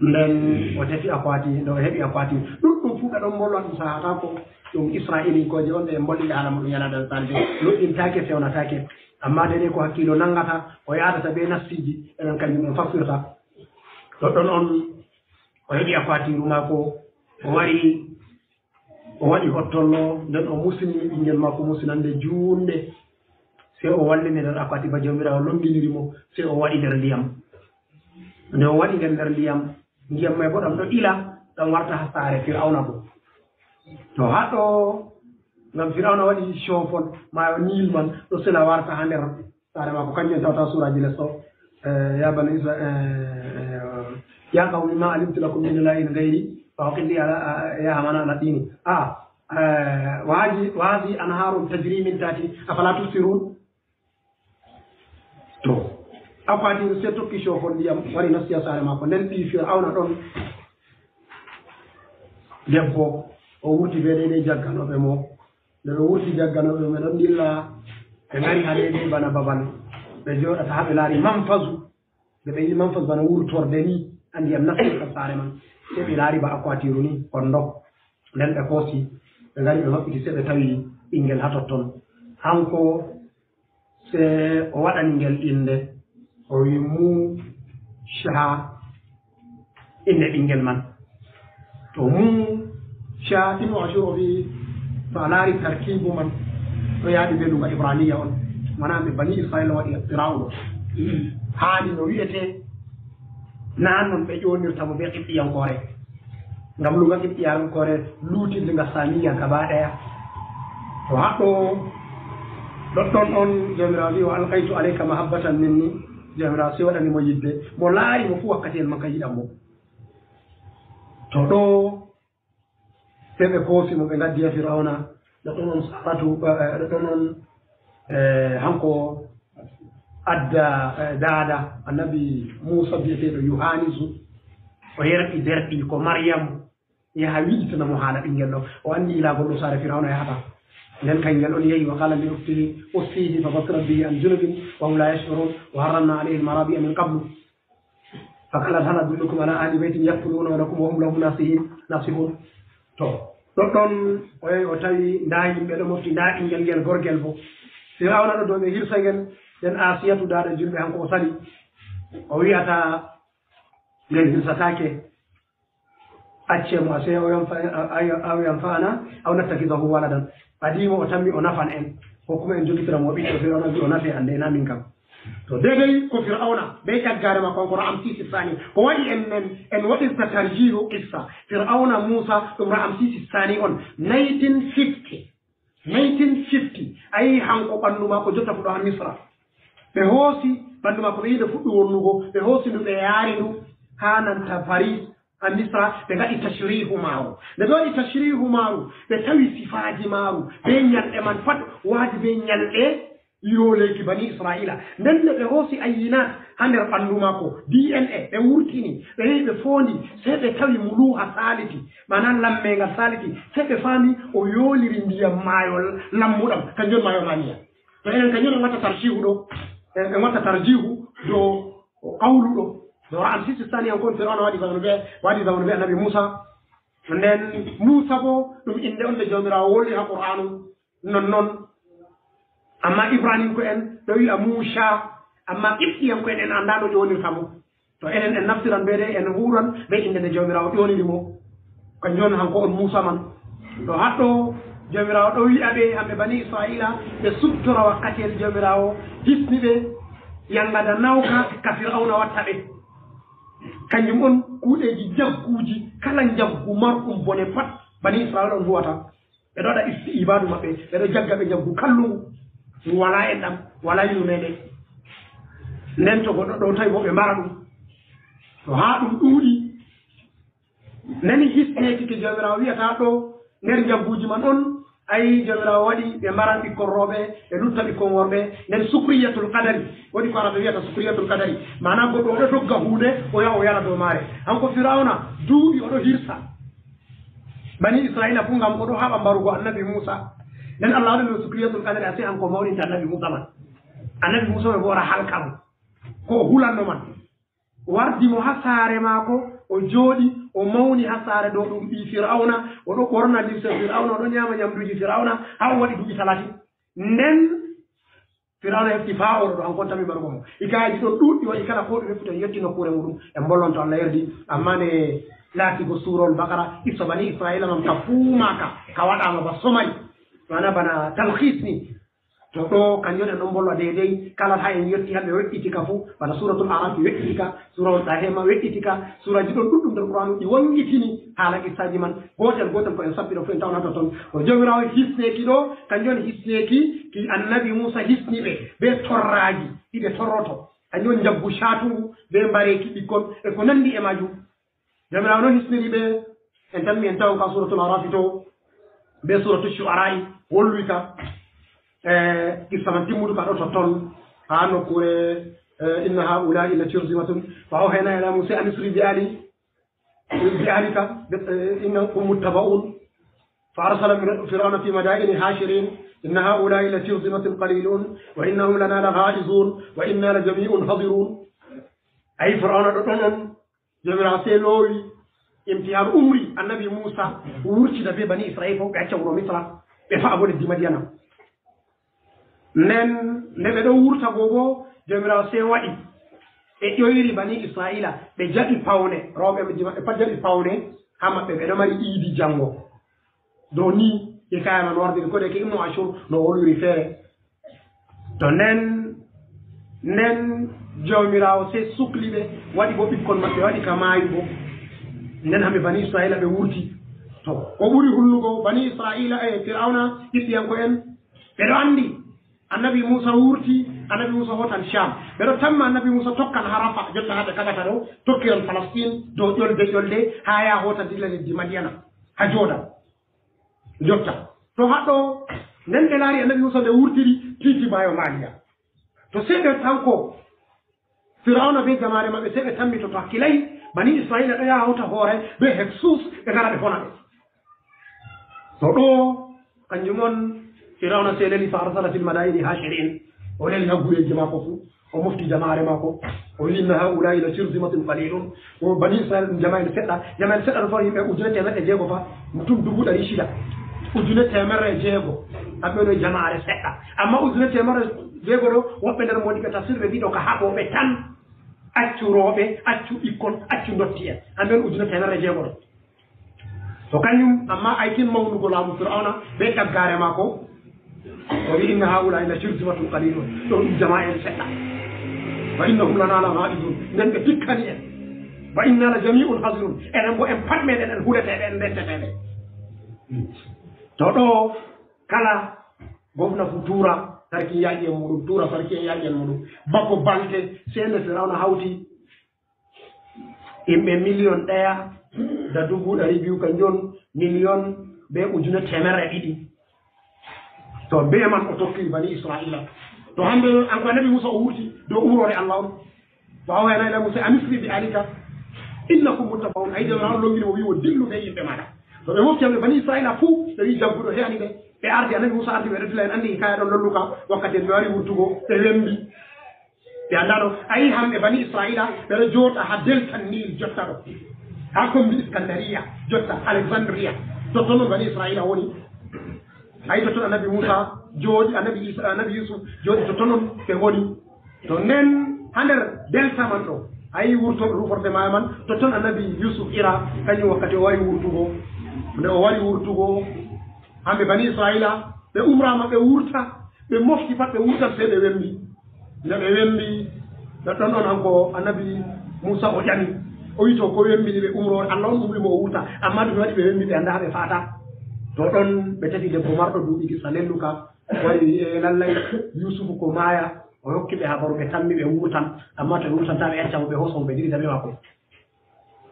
Nden o tefi akwati, nde o heɓi akwati. Ɗuɗɗum fuu ɓe ɗon mbolwa ɗum sahataako. Ɗum Isra'ilinkooje on ɓe mbolli haala muɗum yanadan salde. Nuɗɗintaake, fewnataake. Amma deedey ko hakkiilo nangata, o yaadata bee nassiiji, enen kanjum en fassirta. Ɗoɗɗon on o heɓi akwatiiru maako, o wari, o waɗi hottollo, nden o musini ɓinngel maako musinande juunde. Sey o wallini nder akwati ba Jawmiraawo lonnginiri mo, sey o waɗi nder ndiyam. Nde o waɗi ngel nder ndiyam, ndiyam may boo ɗam ɗo ila, ɗam warta haa saare Fir'awna boo. To haa ɗo, ngam Fir'awna waɗi coofol, maayo Niil man ɗo sila warta haa nder saare maako, kanjum en tawata suuraaji les ɗo. Eh, ya bani Isra-, eh, eh, ya qawmi ma alimtu lakum min ilahin ghayri, fa aqim li ala, a-, ya Hamana ala dini. Ah, eh, wa haji-, wa hadhihi anharun tajri min tahti, afala tubsirun? To, akwatiiru sey tokki coofol ndiyam, wari nasti haa saare maako. Nden ɓii Fir'awna ɗon, debbo, o wurti bee deydey jagganooɓe mo. Nde ɓe wurti jagganooɓe mo, ɓe ɗon ndilla, ɓe ngari haa deydey bana babal ɓe jooɗata, haa ɓe laari manfazu. Nde ɓe yi'i manfazu bana wurtorde ni, haa ndiyam nastirta saare man. Sey ɓe laari ba akwatiiru ni, kondo. Nden ɓe koosi, ɓe ngari ɓe maɓɓiti, sey ɓe tawi ɓinngel haa totton. Hanko sey o waɗani ngel innde, o wi'i Muusa, innde ɓinngel man. To Muusa, Ibnu Ashur o wi'i, to a laari tarkiibu man, ɗo yaadi bee luga Ibraniya on. Mana ɓe bani Isra'iila waɗi iqtira'u ɗo. Haali no wi'etee, naa non ɓe ƴoonirta mo bee Qibɗiyankoore. Ngam luga Qibɗiyankoore luutirde nga Samiya gaba ɗaya. To haɗɗo ɗoɗɗon on Jawmiraawo wi'i, "Wa alqaytu alayka mahabbatan minni." Jawmiraawo sey waɗani mo yidde. Mo laari mo fuu wakkati en man ka yiɗan mo. To ɗo sey ɓe koosi mo, ɓe ngaddi haa Fir'awna. Ɗoɗɗon on Saratu, eh, ɗoɗɗon on, eh, hanko adda, eh, daada Annabi Muusa bi'eteeɗo Yohanisu. O yerɓi derɗi ko Maryamu yaha wiɗitana mo haala ɓinngel ɗo. O anndi ilagol ɗo saare Fir'awna yahata. Nden kangel on yehi, wa qala li ukhtihi qussihi fa basirat bihi an junubin wa hum la yash'urun wa harramna alayhi al-marabi'a min qablu. Fa qalat hal adullukum ala ahli baytin yakfulunahu lakum wa hum lahu nasihin, nasihun. To, ɗoɗɗon o yehi o tawi ndaa yimɓe ɗo mofti, ndaa ɓinngel ngel gorgel bo. Fir'awna ɗo dow ɓe hirsa ngel, nden Asiyatu daada julɓe hanko o sali. O wi'ata ngel hirsataake. Accee mo, asee o yanfa-, a-, a-, aw yanfa'ana aw nattakhidahu waladan. Ɓadii mo o tammi o nafan en, ko kuma en jogitira mo ɓiɗɗo. Fir'awna wi'i o nafee an de, na min kam. To, deydey ko Fir'awna bee ƴaggaare maako, kanko Ra'amsisi Saani. Ko waɗi en, en, en waɗirta tarjiihu qissa Fir'awna Muusa, ɗum Ra'amsisi Saani on, nineteen fifty. Nineteen fifty, a yi'i hanko ɓanndu maako jotta fuɗɗo haa Misra. Ɓe hoosi ɓanndu maako, ɓe yi'i ndu fuɗɗi wonnugo, ɓe hoosi ndu, ɓe yaari ndu haa nanta Paris, haa Misra, ɓe ngaɗi tashriihu maaru. Nde ɓe waɗi tashriihu maaru, ɓe tawi sifaaji maaru, bee nyalɗe man pat waadi bee nyalɗe Yooleeki bani Israa'iila. Nden nde ɓe hoosi ayyinaat haa nder ɓanndu maako, D N A, ɓe wurtini, ɓe yehi ɓe foondi, sey ɓe tawi muluuha saaliti, maanaa lammeengal saaliti, sey ɓe faami o yooliri ndiyam maayo lammuɗam, kanjum maayo Maaniya. To enen kanjum en watta tarjiihu ɗo, en en watta tarjiihu dow qawlu ɗo. No Ra'amsisi Saaniyankooɓe, Fir'awna waɗi zamanu bee, waɗi zamanu bee Annabi Muusa. Nden Muusa boo ɗum innde on nde Jawmiraawo wolwi haa Qur'aanu. Nonnon, ammaa Ibraniŋko'en ɗo wi'a Muusa, ammaa Qibɗiyaŋko'en en anndaa no ƴoonirta mo. To enen en naftiran bee ɗe, en huuran bee innde nde Jawmiraawo ƴooniri mo. Kanjum on hanko on Muusa man. To haɗɗo Jawmiraawo ɗo wi'a ɓe, hamɓe bani Isra'iila, ɓe sudtora wakkateeri Jawmiraawo hisni ɓe yaŋgada nawka ka Fir'awna watta ɓe. Kanjum on kuuɗeeji njagguuji, kala njaggu marɗum bone pat, bani Isra'iila on huwata. Ɓe ɗo waɗa isti'ibadu maɓɓe, ɓe ɗo jagga ɓe jaggu kallugu, ngu walaa enɗam, walaa yurmeende. Nden to goɗɗo ɗo tawi mo ɓe mbara ɗum. To haa ɗum ɗuuɗi, nani hisneeki ki Jawmiraawo wi'ata ɗo nder jagguuji man on, ayi, Jawmiraawo waɗi ɓe mbaran ɓikkon rooɓe, ɓe lutta ɓikkon worɓe, nden sukriyatul qadari, waɗi ko Araɓe wi'ata sukriyatul qadari. Maanaa goɗɗo o ɗo dogga huunde, o yaha o yara dow maare. Hanko Firawna, duuɓi o ɗo hirsa. Bani Isra'iila fuu ngam o ɗo haɓa mbarugo Annabi Muusa. Nden Allah waɗani mo sukriyatul qadari, a sey hanko mawninta Annabi Muusa man. Annabi Muusa man boo wara halka mo. Ko o hulanno man. Wardi mo haa saare maako, o jooɗi, o mawni haa saare ɗo ɗum ɓii Firawna, o ɗo ɓorna limse Firawna, o ɗo nyaama nyamduuji Firawna, haa o waɗi duuɓi talatin. Nden Firawna hefti faa o ɗo, ɗo hanko on tammi mbarugo mo. Hikaayeeji ɗon ɗuuɗɗi waɗi, kala koo ɗume fu to en yotti nokkuure muuɗum, en mbollonto Allah yerdi. Ammaa nde laatigo suurawol Bakara, qissa bani Isra'iila man ka fuumaaka, ka waɗaama ba somay. Maana bana talhiis ni. To ɗo, kanjum en ɗon mbolwa deydey, kala haa en yotti haa ɓe we'iti ka fuu, bana suuratul Araf we'iti ka, suurawol Ɗahe ma we'iti ka, suuraaji ɗon ɗuuɗɗum nder Qur'aanu ɗi wangitini haala qissaaji man. Gootel gootel ko en sappi ɗo fuu en tawnata ton. Ko Jawmiraawo hisneeki ɗo, kanjum on hisneeki ki Annabi Muusa hisni ɓe bee torraaji ɗi ɓe torroto. Kanjum on njaggu caatuŋgu bee mbareeki ɓikkon e ko nanndi e maajum. Jawmiraawo no hisniri ɓe, en tammi en tawan ka suuratul Araafi to, bee suuratul Shu'araa'i, wolwi ka, e, qissa man timmudu ka ɗo totton, haa nokkuure, e, "Inna haa'ulaa'i la shirzimatun, fa awhaynaa ilaa Muusaa an isri bi ahli-, bi ahlika, bi, e, innahum muttaba'uun." "Fa arsala Firawna fil madaa'ini haashiriin, inna haa'ulaa'i la shirzimatun qaliiluun, wa innahum lanaa la ghaa'izuun, wa innaa la jamii'un haadiruun." Ayi, Firawna ɗo ɗon on, Jawmiraawo sey loowi imtihaanu, umri Annabi Muusa wurtina bee bani Isra'iila fof, ɓe acca wuro Misra, ɓe fa'a boo leddi Madiyana. Nden, nde ɓe ɗon wurta go boo, Jawmiraawo sey waɗi ɓe ƴoyri bani Isra'iila, ɓe jaɓi pawne, rewɓe maɓɓe pat jaɓi pawne haa maɓɓe, ɓe ɗo mari iidi jaŋngo. Dow nii hikaaya man wardiri, ko de ke Ibnu Ashur no wolwiri feere. To nden, nden Jawmiraawo sey sukli ɓe, waɗi bo ɓikkon maɓɓe, waɗi ka maayi bo. Nden hamɓe bani Isra'iila ɓe wurti. To, ko ɓuri hulnugo bani Isra'iila e Firawna, Qibɗiyanko'en, ɓe ɗo anndi Annabi Muusa wurti, Annabi Muusa hootan Sham. Ɓe ɗo tamma Annabi Muusa tokkan haa Rafa, jotta haa ɓe kaɓata ɗo, tokkiran Falastin dow ƴolde ƴolde, haa yaha hoota dilla leddi Madiyana, haa jooɗa. Jotta. To haɗɗo, nden ɓe laari Annabi Muusa nde wurtiri tiiti maayo Maaliya. To sey ɓe tan ko Firawna bee jamaare maɓɓe, sey ɓe tammi to, to hakkilay, bani Isra'iila ɗo yaha hawta hoore bee Heksus, ɓe ngara ɓe hona ɓe. To ɗo, kanjum on Firawna sey leli, "Fa arsala fil madaa'ini haashiriin." O leli haa gureeji maako fuu. O mofti jamaare maako, o wi'i, "Inna haa'ulaa'i la shirzimatun qaliilun." O bani Isra'iila ɗum jama'en seɗɗa, jama'en seɗɗa ɗo fa yimɓe ujune teemeɗɗe jeego fa, mutum dubu ɗari shida. Ujune teemerre jeego, kamɓe ɗo jamaare seɗɗa. Amma ujune teemerre jeego ɗo, woɓɓe nder moodiɓɓe tafsir ɓe mbi'i ɗo ka haɓooɓe tan, accu rewɓe, accu ɓikkon, accu ndotti'en. Kamɓe on ujune teemerre jeego ɗo. To kanjum, amma aykin mawnugo laamu Fir'awna bee taggaare maako, o wi'i, "Inna haa'ulaa'i la shirzimatun qaliilun." Ɗo ɗum jama'en seɗɗa. "Wa innahum lanaa la ghaa'izuun." Nden ɓe tikkani en. "Wa innaa la jamii'un haadiruun." Enen bo en pat meɗen en huleteeɓe, en ndenteteeɓe. To ɗo kala gomna fu tuura sarki en yaaƴi en muuɗum, tuura sarki en yaaƴi en muuɗum. Bako balte, sey nde Fir'awna hawti yimɓe miliyon ɗaya da dubu ɗari biyu, kanjum on miliyon bee ujune teemerre ɗiɗi. To bee man o tokki bani Isra'iila. To hannde an ko annabi Muusa o wurti dow umroore Allah on. Wa awhayna ila Muusa an asri bi ahlika innakum muttabaun. Ay, Jawmiraaɗo on longini mo, wi mo, dillu be yimɓe maaɗa. To ɓe mofti hamɓe bani Israila fuu, ɓe wi jagguɗo heani ɓe. Ɓe ardi, annabi Muusa ardi ɓe, ɓe ɗo dilla, en anndi hikaya ɗon lolluka, wakkati en ɓe wari wurtugo, ɓe wembi. Ɓe anndaano, a yii hamɓe bani Israila, ɓe ɗo jooɗa haa delta Nil jotta ɗo. Haa kombi Iskandariya, jotta Alexandria. Totton non bani Israila woni. A yii totton annabi Muusa jooɗi, annabi Isa, annabi Yusuf jooɗi totton non ɓe ngoni. To nden haa nder delta man ɗo, a yii wurto-, ruforɗe maayo man, totton annabi Yusuf ira, kañum wakkati o wari wurtugo. Nde o wari wurtugo, hamɓe bani Israila, ɓe umraama, ɓe wurta, ɓe mofti pat, ɓe wurtan, sey ɓe wembi. Nde ɓe wembi, ɓe ɗon ɗon, hanko annabi Muusa o ƴami. O wi, "To ko wembini ɓe umroore? Allah on umri mo o wurta, amma ɗum waɗi ɓe wembi, ɓe anndaa haa ɓe faata." To ɗon ɓe tefi debbo marɗo duuɓi gisa lelluka, wari wi'i, "E, lallay, Yusufu ko maaya, o hokki ɓe habaru, ɓe tammi ɓe wurtan, amma to ɓe wurtanta, ɓe acca mo, ɓe hoosa mo, ɓe dillida be maako."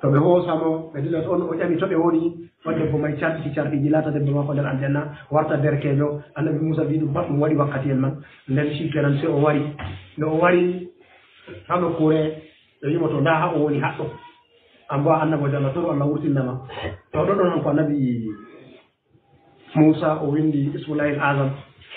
To ɓe hoosa mo, ɓe dilla, on o ƴami to ɓe woni, on debbo may carɗiti carɗiiji, laata debbo maako nder aljanna, warta derkeejo. Annabi Muusa wi ɗum pat ɗum waɗi wakkati en man. Nden si kenan sey o wari. Nde o wari haa nokkuure, ɓe wi mo, "To ndaa haa o woni haɗɗo. An bo a annaboojo Allah, to Allah wurtinna ma." To ɗon ɗon hanko annabi Muusa o winndi Ismullahil Azam,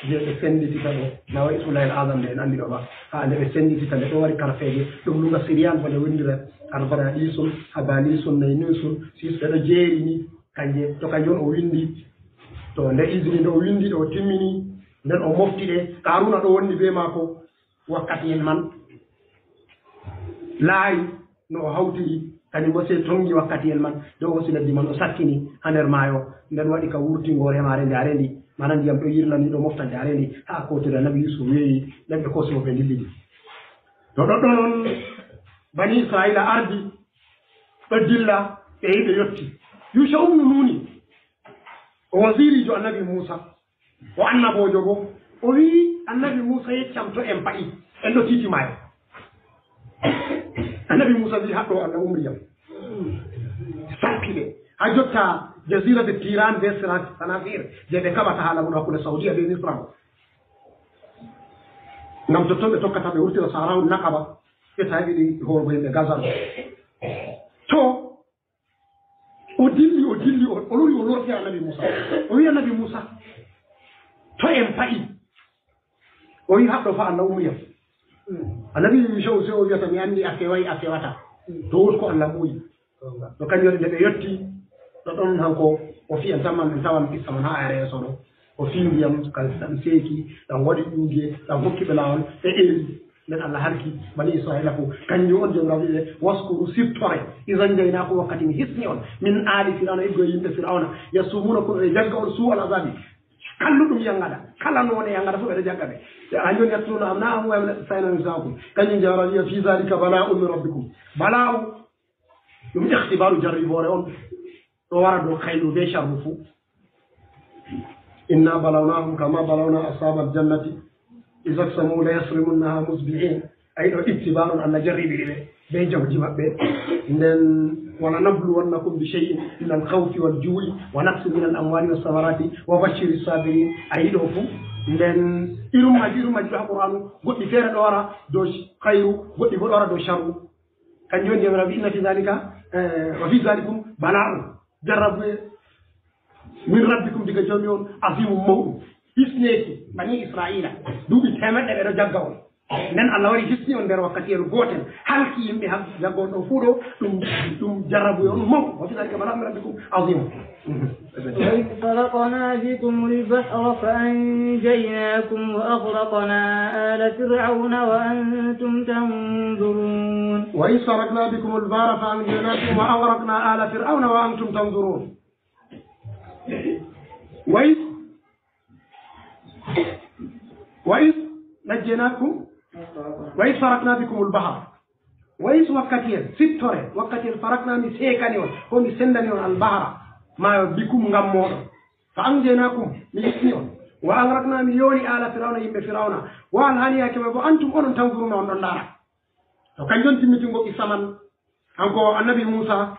je ɓe sennditita ɗo, na wa Ismullahil Azam nde en anndi ɗo ba, haa nde ɓe sennditita nde ɗo wari karfeeje, ɗum luga Siriyaan bo nde winndira, Arbanaɗisun, Habalisun, Naynusun, sis ɓe ɗo jeeri ni, kanje, to kanje on o winndi, to nde izini nde o winndi ɗo o timmini, nden o mofti ɗe, Qaaruuna ɗo wonni bee maako, wakkati en man laayi no o hawtiri, kañum bo sey tonngi wakkati en man, nde o hoosi leddi man o sakkini haa nder maayo, nden waɗi ka wurtingo remaare njaare ndi, maana ndiyam ɗo yirla ni ɗo mofta njaare ndi, haa kootiri annabi Yuusuf weeyi, nden ɓe koosi mo ɓe ndillidi. To ɗoɗɗo non bani Isra'iila ardi, ɗo dilla, ɓe yehi ɓe yotti. Yuusha umnu Nuuni, o wasiiriijo annabi Muusa, o annaboojo bo. O wi'i, "Annabi Muusa yeccam to en pa'i, en ɗo titi maayo." Annabi Muusa wi'i, "Haɗɗo Allah umri yam." Salpide. Haa jotta jaziratu Tiran be Sira-, Sanafir, je ɓe kaɓata haa lamu hakkunde Saudiya be Misra. Ngam totton ɓe tokkata ɓe wurtira Sahra'u Naqaba, ɓe tawi ɗi horugo yimɓe Gaza ɗo. To, O dilli, o dilli, o, o lori, o lorti annabi Muusa. O wi'i annabi Muusa, "To en pa'i?" O wi'i, "Haɗɗo fa Allah umri yam." Annabi Yuusha o wi'ata, "Mi anndi a feway, a fewata. To wot ko Allah muuyi." To kanjum waɗi nde ɓe yotti, ɗo ɗon hanko o fiyan tan man, en tawan qissa man haa ayre yeeso ɗo. O fii ndiyam, kam ɗam seeki, ɗam waɗi ƴuuge, ɗam hokki ɓe laawol, ɓe eeri. Nden Allah halki bani Isra'iila fof. Kanjum on Jawmiraawo wi'i ɓe, "Waskuru, siftore, iz anjaynaakum, wakkati mi hisni on, min aali Fir'awna, iggo e yimɓe Fir'awna, yasumuunakum, ɓe jagga on, suu'al azaabi, kalluɗum yangada, kala noone yangada fof ɓe ɗo jagga ɓe. Ɓe an jooni yaqtuluuna abnaa'ahum wa yasfihuuna nisa'ahum." Kanjum Jawmiraawo wi'i, "Fii zaalika balaa'un min rabbikum." Balaa'u, ɗum ikhtibaaru, jarriboore on. Ɗo wara dow khayru be sharru fuu. "Inna balawnahum kama balawna ashabal jannati iz aqsamu la yasrimunnaha musbihin." Ay ɗo ittibaaru on, Allah jarribiri ɓe be jawdi maɓɓe. Nden, "Wa lanabluwannakum bi shay'in min al khawfi wal ju'i wa naqsin min al amwali was samarati wa bashshiri sabirin." Ay ɗo fuu. Nden, irum maji, irum maji ɗo haa Qur'aanu, goɗɗi feere ɗo wara dow khayru, goɗɗi bo ɗo wara dow sharru. Kanjum woni Jawmiraawo wi'i, "Inna fi zaalika, eh, wa fi zaalikum balaa'un." Jarrabuye min rabbikum, diga Jawmi on, aziimun, mawɗum. Hisneeki bani Isra'iila, duuɓi teemeɗɗe ɓe ɗo jagga on. Nden Allah wari hisni on nder wakkatiyel gootel, halki yimɓe ham jagga on ɗo fuu ɗo, ɗum, ɗum jarrabuye on mawɗum. Wa fi zaalika balaa'un min rabbikum aziimun. وإذ فرقنا بكم البحر فأنجيناكم وأغرقنا آل فرعون وأنتم تنظرون. وإذ فرقنا بكم البحر فأنجيناكم وأغرقنا آل فرعون وأنتم تنظرون. وإذ، وإذ نجيناكم، وإذ فرقنا بكم البحر. Wa is, wakkati en, siftore, wakkati en, farakna, mi seekani on, ko mi sendani on, albahara, maayo, bikum, ngam mooɗon. Fa anjaynaakum, mi hisni on. Wa agrakna, mi yooli aala Firawna, yimɓe Firawna. Wa alhaali yaake may bo, antum, onon, tanzuruna, on ɗon ndaara. To kanjum timmitingo qissa man, hanko annabi Muusa,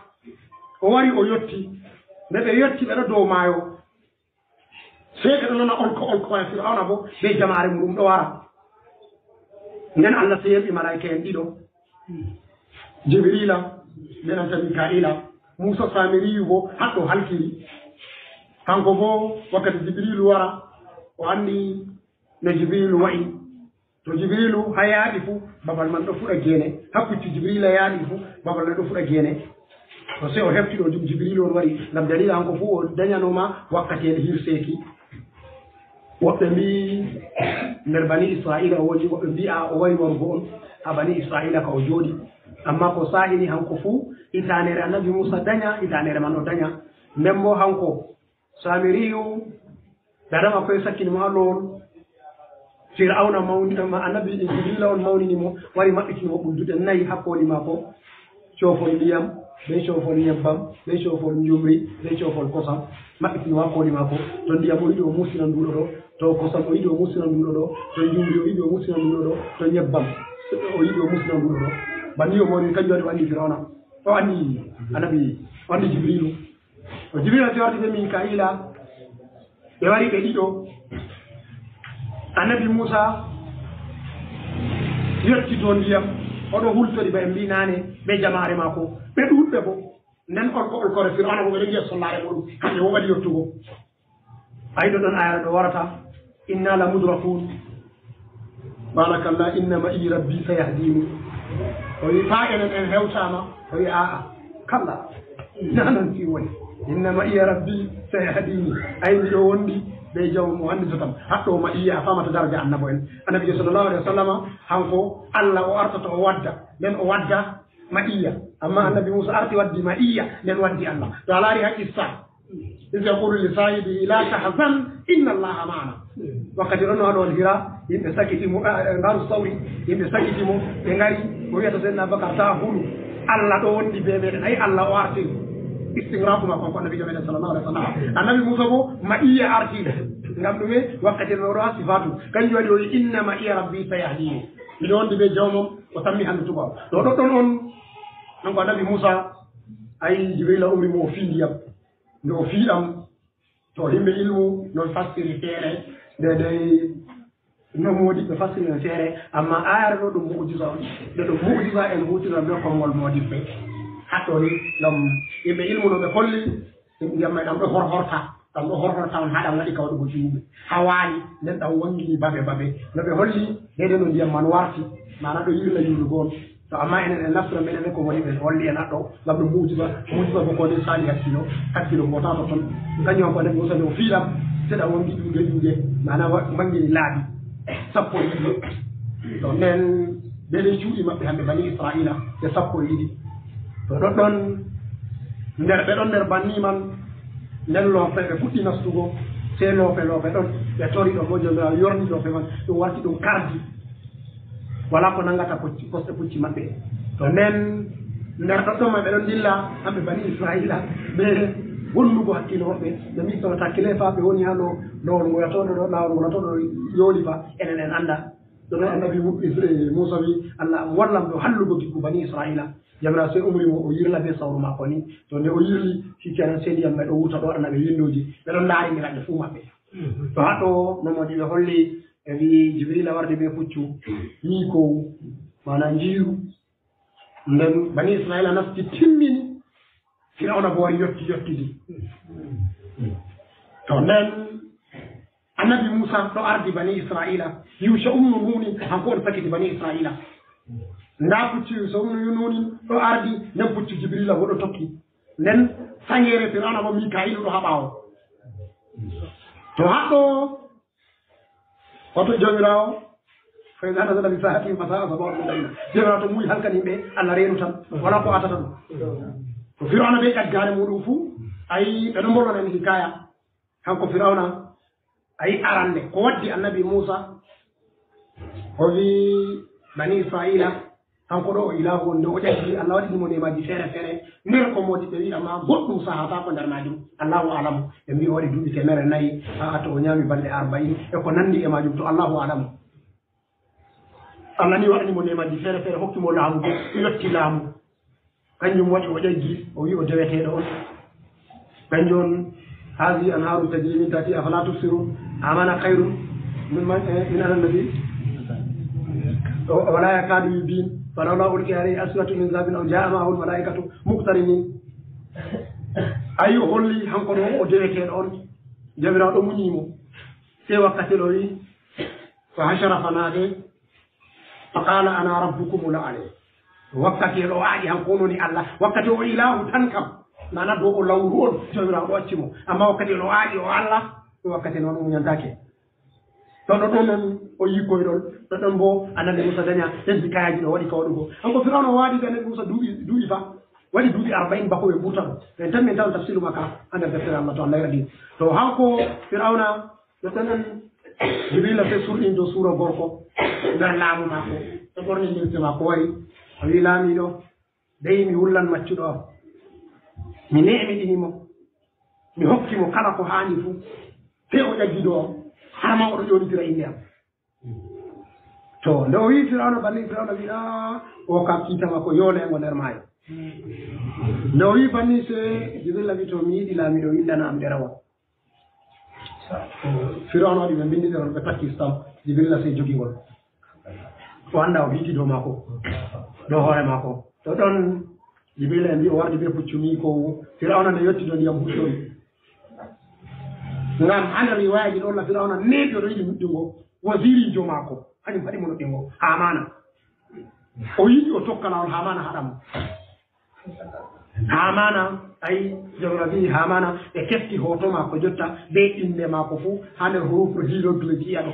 o wari, o yotti. Nde ɓe yotti, ɓe ɗo dow maayo. Sey ɓe ɗo nana olko olko, waya Firawna bo be jamaare muɗum ɗo wara. Nden Allah sey yamɗi malaa'ika en ɗiɗo, Jibriila, nden anta Mika'iila. Muusa Saamiriyu boo haɗɗo halkiri. Kanko boo, wakkati Jibriilu wara, o anndi no Jibriilu wa'i. To Jibriilu haa yaaɗi fuu, babal man ɗo fuɗa geene. Haa puccu Jibriila yaaɗi fuu, babal man ɗo fuɗa geene. To sey o hefti ɗo jum Jibriilu on wari, ngam daliila hanko fuu o danyanooma wakkati en hirseeki. Woɓɓe mbi'i nder Bani Isra'iila o woni, woɓɓe mbi'a o wa'i warugo on haa Bani Isra'iila ka o jooɗi. Ammaa ko saa'ini hanko fuu, hitaanere Annabi Muusa danya, hitaanere man o danya. Nden boo hanko Saamiriyu, dada maako e sakkini mo haa lowol. Fir'awna mawni, ma Annabi Jibriila on mawnini mo, wari maɓɓitini mo ɓulduɗe nayi haa kooli maako. Coofol ndiyam, bee coofol nyebbam, bee coofol njumri, bee coofol kosam. Maɓɓitini mo haa kooli maako. To ndiyam o yiɗi o musina nduɗo ɗo, to kosam o yiɗi o musina nduɗo ɗo, to njumri o yiɗi o musina nduɗo ɗo, to nyebbam o yiɗi o musina nduɗo ɗo. Banni o mawni, kanjum waɗi o anndi Fir'awna. O anndi Annabi, o anndi Jibriilu. O Jibriila warti bee Mika'iila, ɓe wari ɓe ɗiɗo. Annabi Muusa yotti dow ndiyam, o ɗo hultori ba en mbi'i naane bee jamaare maako. Ɓe ɗuuɗɓe boo. Nden olko olkore Fir'awna boo ɓe ɗo ngi'a sollaare muuɗum, kamɓe boo ɓadi yottugo. Ay ɗo ɗon ayara ɗo warata, "Inna la mudrakun." Qala kalla inna ma'i rabbi sayahdini. O wi faa enen en hewtaama, o wi a'a, kalla. Na non fi woni. Inna ma'i rabbi sayahdini. Ay miɗo wondi be jawmu mo anndi jotam. Haɗɗo ma'i a faamata daraja annabo en. Annabi sallallahu alaihi wasallama hanko Allah o artata o wadda. Nden o wadda ma'i. Amma annabi Muusa arti waddi ma'i, nden waddi Allah. To a laari haa qissa. Iz yaqulu li saahibihi la tahzan inna Allaha ma'ana. Wakkati ɗon no haɗo on Hira, yimɓe sakiti mo, eh, eh, Gaaru Sawri, yimɓe sakiti mo, ɓe ngari, o wi'ata Seydina Abubakar, "Taa hulu, Allah ɗo wondi bee meɗen, ay Allah o arti." Istingraaku maako on ko annabiijo meɗen sallallahu alaihi wasallam. Annabi Muusa boo, ma'i arti. Ngam ɗume? Wakkati no o ɗo haa sifaatu. Kanjum waɗi o wi'i, "Inna ma'i rabbi sayahdini." Miɗo wondi bee jawmam, o tammi hanndutugo am. Ɗo ɗoɗɗon on, kanko annabi Muusa, ay Jibrila umri mo o fii ndiyam. Nde o fii ɗam, to yimɓe ilmu non fassiri feere, nde dey no moodiɓɓe fassiri no feere, amma ayare ɗo ɗum mu'jiza on. Nde ɗum mu'jiza en huutiran bee konngol moodiɓɓe. Haɗɗo ni, ngam yimɓe ilmu no ɓe holli, ndiyam may ɗam ɗo horhorta, ɗam ɗo horhorta on haa ɗam waɗi ka waɗugo juuɗe. Haa waali, nden ɗam wangini babe babe. No ɓe holli, deydey no ndiyam man warti, maana ɗo yirla yirlugo on. To amma enen en naftira meɗen ko woni ɓe holli en haɗɗo, ngam ɗum muujiza, muujiza ko ko nden saali hakkilo, hakkilo ko tato ton. Kanjum ko nden Muusa nden o fiiɗam, seɗa wongi juuɗe juuɗe, maana wa-, mangini laabi sappo e ɗiɗi. To nden ɓe nden cuuɗi maɓɓe hannde bani Isra'iila ɓe sappo e ɗiɗi. To ɗoɗɗon nder, ɓe ɗon nder banni man, nden loope ɓe fuɗɗi nastugo, sey loope, loope ɗon, ɓe tori ɗon mo Joomiraawo yorni loope man, ɗum warti ɗum kardi. Walaa ko nanngata kocci, kosɗe pucci maɓɓe. To nden, nder ɗoɗɗon man ɓe ɗon ndilla, hamɓe bani Isra'iila, ɓe wonnugo hakkilo maɓɓe. Ɓe mbi'i, "Kono takkile fa ɓe woni haa ɗo, laawol ngol to ɗo, laawol ngol to ɗo yooli fa, enen en annda." Ɗo ɗon annabi Mu-, Isra-, Muusa wi, "Allah am, wallam ɗo hallugo gikku bani Isra'iila." Joomiraawo sey umri mo o yirla bee sawru maako ni. To nde o yirli, si kenan sey ndiyam may ɗo wurta ɗo waɗana ɓe winndooji. Ɓe ɗon ndaarindira ɓe fuu maɓɓe. To haa ɗo, no moodi ɓe holli, ɓe mbi'i Jibrila wardi bee puccu, miikoowu, maana njiiru. Nden bani Isra'iila nasti timmini, Fir'awna bo wari yotti, yottidi. To nden annabi Muusa ɗo ardi bani Isra'iila, Yuusha umnu Nuuni, hanko on sakiti bani Isra'iila. Ndaa puccu Yuusha umnu Nuuni ɗo ardi, nden puccu Jibrila bo ɗo tokki. Nden saŋgeere Fir'awna bo Mika'iilu ɗo haa ɓaawo. To haɗɗo Wato Joomiraawo, fa iza nazala bi sahatihim fasa'a sabahul munzarina. Joomiraawo to muuyi halkan yimɓe, Allah reenu tan, walaa ko atata ɗum. Ko Fir'awna bee ƴaggaare muuɗum fuu, ayi, ɓe ɗon mbolwana en hikaya. Kanko Fir'awna, ayi, arande, ko waddi annabi Muusa, o wi bani Isra'iila, Kanko ɗo o ilaahu on, nde o ƴakki, Allah waɗini mo neemaaji feere feere. Nder ko moodi ɓe wi'a ma goɗɗum sahataako nder maajum. Allahu aalamu. Ɓe mbi'i o waɗi duuɓi teemere nayi. A'a, to o nyaami balɗe arba'in. E ko nanndi e maajum, to Allahu aalamu. Allah ni waɗani mo neemaaji feere feere, hokki mo laamu, o yotti laamu. Kanjum waɗi o ƴaggi, o wi'i o deweteeɗo on. Kanjum on, "Hazihi anharun tajri min tahti, afala tubsirun? Amana khayrun mimman, eh, min ala nabi." ولا يكاد يبين، فلولا ألقي عليه أسورة من ذهب أو جاء معه الملائكة مقترنين. Ayi, o holli hanko ɗo o deweteeɗo on, Jawmiraaɗo muñii mo. Sey wakkati ɗo wi, فحشر فنادى، فقال أنا ربكم الأعلى. Wakkati ɗo o aaƴi hanko on woni Allah, wakkati o ilahu tan kam, nana dow o lawru on, Jawmiraaɗo acci mo. Amma wakkati ɗo o aaƴi o Allah, ɗo wakkati noon o muñantaake. Ɗon ɗon ɗon o yii koyɗol, ɗon ɗon bo Annabi Muusa daña ɓesdi kayaaji ɗo waɗi ka waɗugo. Hanko Firawna o waadi ɓe Annabi Muusa duuɓi, duuɓi fa, waɗi duuɓi arba'in bako ɓe mburta ɗo. En tan min tawan tafsiru makka ha nder deftere Allah to Allah waɗi. To hanko Firawna, ɗon ɗon ɗon Jibrila fe surɗin dow suura gorko nder laamu maako. Ɗo ɓorni limse maako wari, o wi, "Laamiiɗo, dey mi wullan maccuɗo am. Mi ne'e mi ɗini mo. Mi hokki mo kala ko haani fuu. Sey o ƴaggi dow am. Har ma oɗo ƴoonitira innde am." To, nde o wi Firawna, banni Firawna wi, "Aa, o kam kiita makko yooleengo nder maayo." Nde o wi banni se Jibrila wi, "To mi yiɗi laamiiɗo windana am ɗerewol." Firawna waɗi ɓe mbindi ɗerewol ɓe takki stamp, Jibrila sey jogi ngol. O annda o hiiti dow maako, dow hoore maako. To ɗon Jibrila e mbi o wardi be puccu miikoowu. Firawna nde yotti dow ndiyam huccori. Ngam ha nder riwaayaji ɗon la Firawna neeɓi o ɗo yiɗi nuɗɗingo wazirijo maako. Kañum haɗi mo nuɗɗingo Hamana. O yiɗi o tokka laawol Hamana haɗa mo. Hamana, ay, Jawra wi'i Hamana, ɓe kefti hoto maako jotta, be innde maako fu, ha nder hurufu hieroglyphe yi'a ɗo.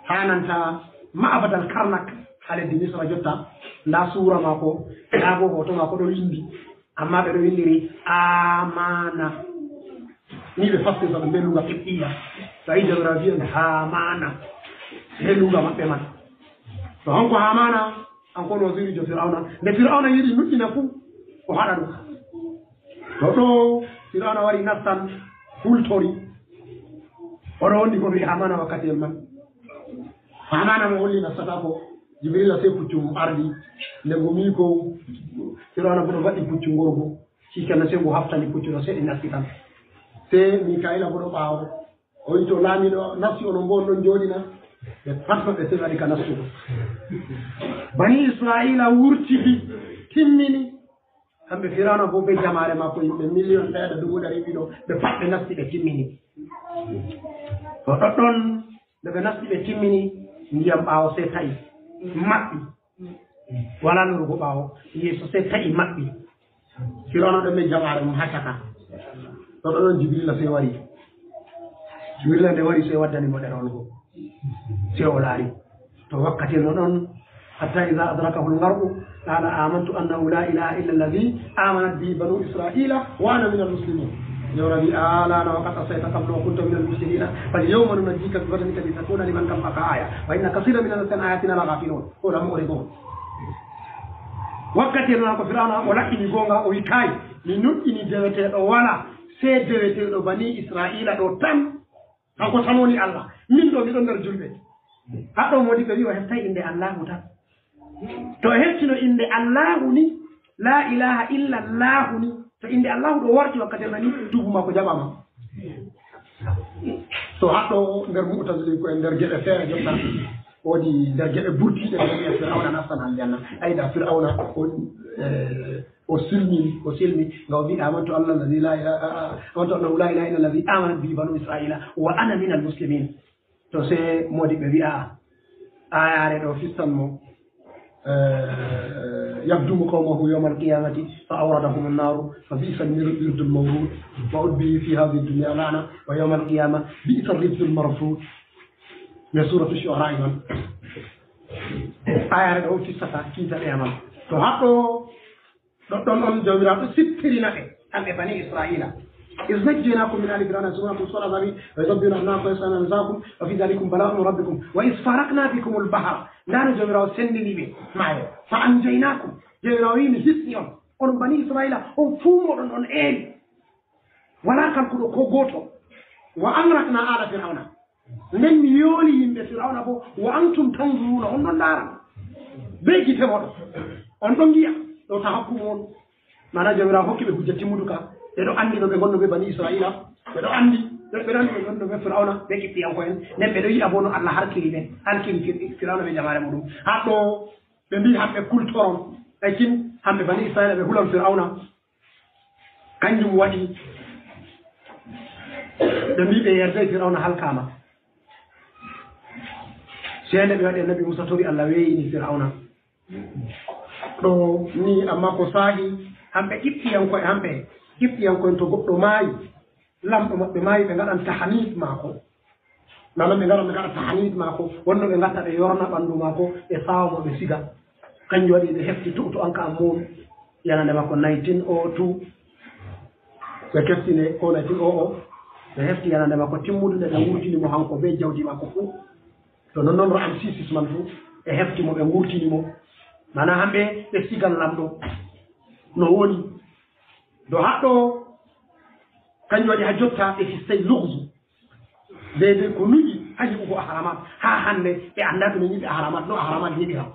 Ha nanta Ma'bad al-Karnak, ha leddi Misra jotta, nda suura maako, nda bo hoto maako ɗo windi, amma ɓe ɗo windiri Amana. Ni ɓe fastirta ɗum be luga Qibtiya. To a yi Jawra wi'an Hamana, be luga maɓɓe man. To hanko Hamana, Kanko on waziriijo Fir'awna. Nde Fir'awna yiɗi nuɗɗina fuu, o haɗa ɗum. To ɗo Fir'awna wari nastan, hultori. Oɗo wondi ko ɓe Hamana wakkatiyel man. Hamana mo holli nastataako. Jibrila sey puccu mum ardi. Nde ngo miiko Fir'awna bono waɗi puccu ngorgu. Sikana sey ngo haftani puccu ɗo sey ɗi nasti tan. Sey Mika'ila bono ɓaawo. O wi to laamiiɗo nasti onon boo on ɗon njooɗina. Ɓe pat maɓɓe sey waɗi ka nastugo. Bani Isra'iila wurtidi, timmini. Kamɓe Firawna boo bee jamaare maako, yimɓe miliyon ɗaya da dubu ɗari ɗiɗo, ɓe pat ɓe nasti ɓe timmini. To ɗoɗɗon nde ɓe nasti ɓe timmini, ndiyam ɓaawo sey ta'i, maɓɓi. Walaa lorgo ɓaawo, yeeso sey ta'i maɓɓi. Firawna ɗon be jamaare mum haa caka. To ɗon ɗon Jibrila sey wari. Jibrila nde wari sey waddani mo ɗerewol go. Sey o laari. To wakkati no ɗon, حتى إذا أدركه الغرق قال آمنت أنه لا إله إلا الذي آمنت به بنو إسرائيل وأنا من المسلمين. Yo Rabbi, alana wa qad asayta qablu wa kunta min al-mufsidin. Fal yawma nunajjika bi badanika litakuna liman khalfaka aya. Wa inna kathiran min an-nasi an ayatina laghafilun. Ko ɗum o rego. Wakkati no ko Firawna o laɓɓini goonga, o wi, "Kay, mi nuɗɗini deweteeɗo wala, sey deweteeɗo Bani Isra'iila ɗo tan. Kanko tan woni Allah. Min ɗo, miɗo nder julɓe." Haa ɗo moodi ɓe wi o heɓtay innde Allahu tan. To o heɓtino innde Allahu ni, la ilaha illa Allahu ni, to innde Allahu ɗo warti wakkati nani, tuubu maako jaɓaama. To haa ɗo nder Mu'tazili ko e nder geɗe feere jotta. Woodi nder geɗe burtiiɗe ɓe wi'a Fir'awna nastan aljanna. Ayda Fir'awna o, eh, o silmi, o silmi. Nga o wi, "Amantu anna alladhi la ilaha, amantu annahu la ilaha illa alladhi amanat bihi banu Israila wa ana min al-muslimin." To sey moodi ɓe wi'a, ayaare ɗo fistan mo, eh, "Yaqdumu qawmahu yawma al-qiyamati fa awradahum an-nar fa bi'sa al-wirdul mawrud wa utbi'u fi hadhihi ad-dunya la'na wa yawma al-qiyamah bi'sa al-wirdul marfud." Nder suratu Shu'ara man. Ayaare ɗo fistata kiita ɗe man. To haa ɗo ɗoɗɗon on Jawmiraaɗo siftirina ɓe, kamɓe Bani Isra'iila. "Iz najjaynakum min ali Fir'awna yasumunakum su'al azabi wa yuzabbihuna abna'akum wa yasfahuna nisa'akum wa fi dhalikum bala'un min rabbikum wa iz faraqna bikumul bahra." Ndaa no Jawmiraaɗo senndini ɓe maayo. "Fa anjaynakum." Jawmiraaɗo wi'i, "Mi hisni on. Onon Bani Isra'iila, on fuu moɗon on eeli." Walaa kalkuɗo ko gooto. "Wa aghraqna ala Fir'awna." Nden mi yooli yimɓe Fir'awna bo, "wa antum tanzuruna", on ɗon ndaara. Bee gite moɗon. On ɗon ngi'a. Ɗo tahakkumu on. Maana Jawmiraaɗo hokki ɓe hujja timmuduka. Ɓe ɗo anndi no ɓe ngonno bee Bani Isra'iila. Ɓe ɗo anndi. Ɓe ɗon ɓe ɗon ɓe Firawna ɓe Qibtiyanko'en, nden ɓe ɗo yi'a boo no Allah harkiri ɓe, harkiri Fir-, Firawna ɓe jamaare muɗum. Haa ɗo ɓe mbi'i hamɓe kultoron, ɓe kin hamɓe bani Isra'iila ɓe hulan Firawna. Kanjum waɗi ɓe mbi'i ɓe yerday Firawna halkaama. Seende ɓe waɗi Annabi Muusa tori Allah weeyini Firawna. Ɗo ni, amma ko saahi, hamɓe Qibtiyanko'en, hamɓe Qibtiyanko'en, to goɗɗo maayi, lamɗo maɓɓe maayi, ɓe ngaɗan tahanit maako. Maanaam ɓe ngaɗan, ɓe ngaɗa tahanit maako, wonno ɓe ngatta ɓe yorna ɓandu maako, ɓe saawa mo, ɓe siga. Kanjum waɗi ɓe hefti tu'utu an ka an mum, yanande maako nineteen oh two. Ɓe keftine ko nineteen oh oh. Ɓe hefti yanande maako timmude nde ɓe wurtini mo hanko be jawdi maako fuu. To non non Ra'amsis six man fuu, ɓe hefti mo, ɓe wurtini mo. Maanaam hamɓe ɓe sigan lamɗo. No woni. Do haɗɗo, kanjum waɗi haa jotta ɓe fistay luxzu. Deydey ko nuɗi haa nyiɓugo Ahramat. Haa hannde ɓe anndaa ɗume nyiɓi Ahramat, no Ahramat nyiɓira.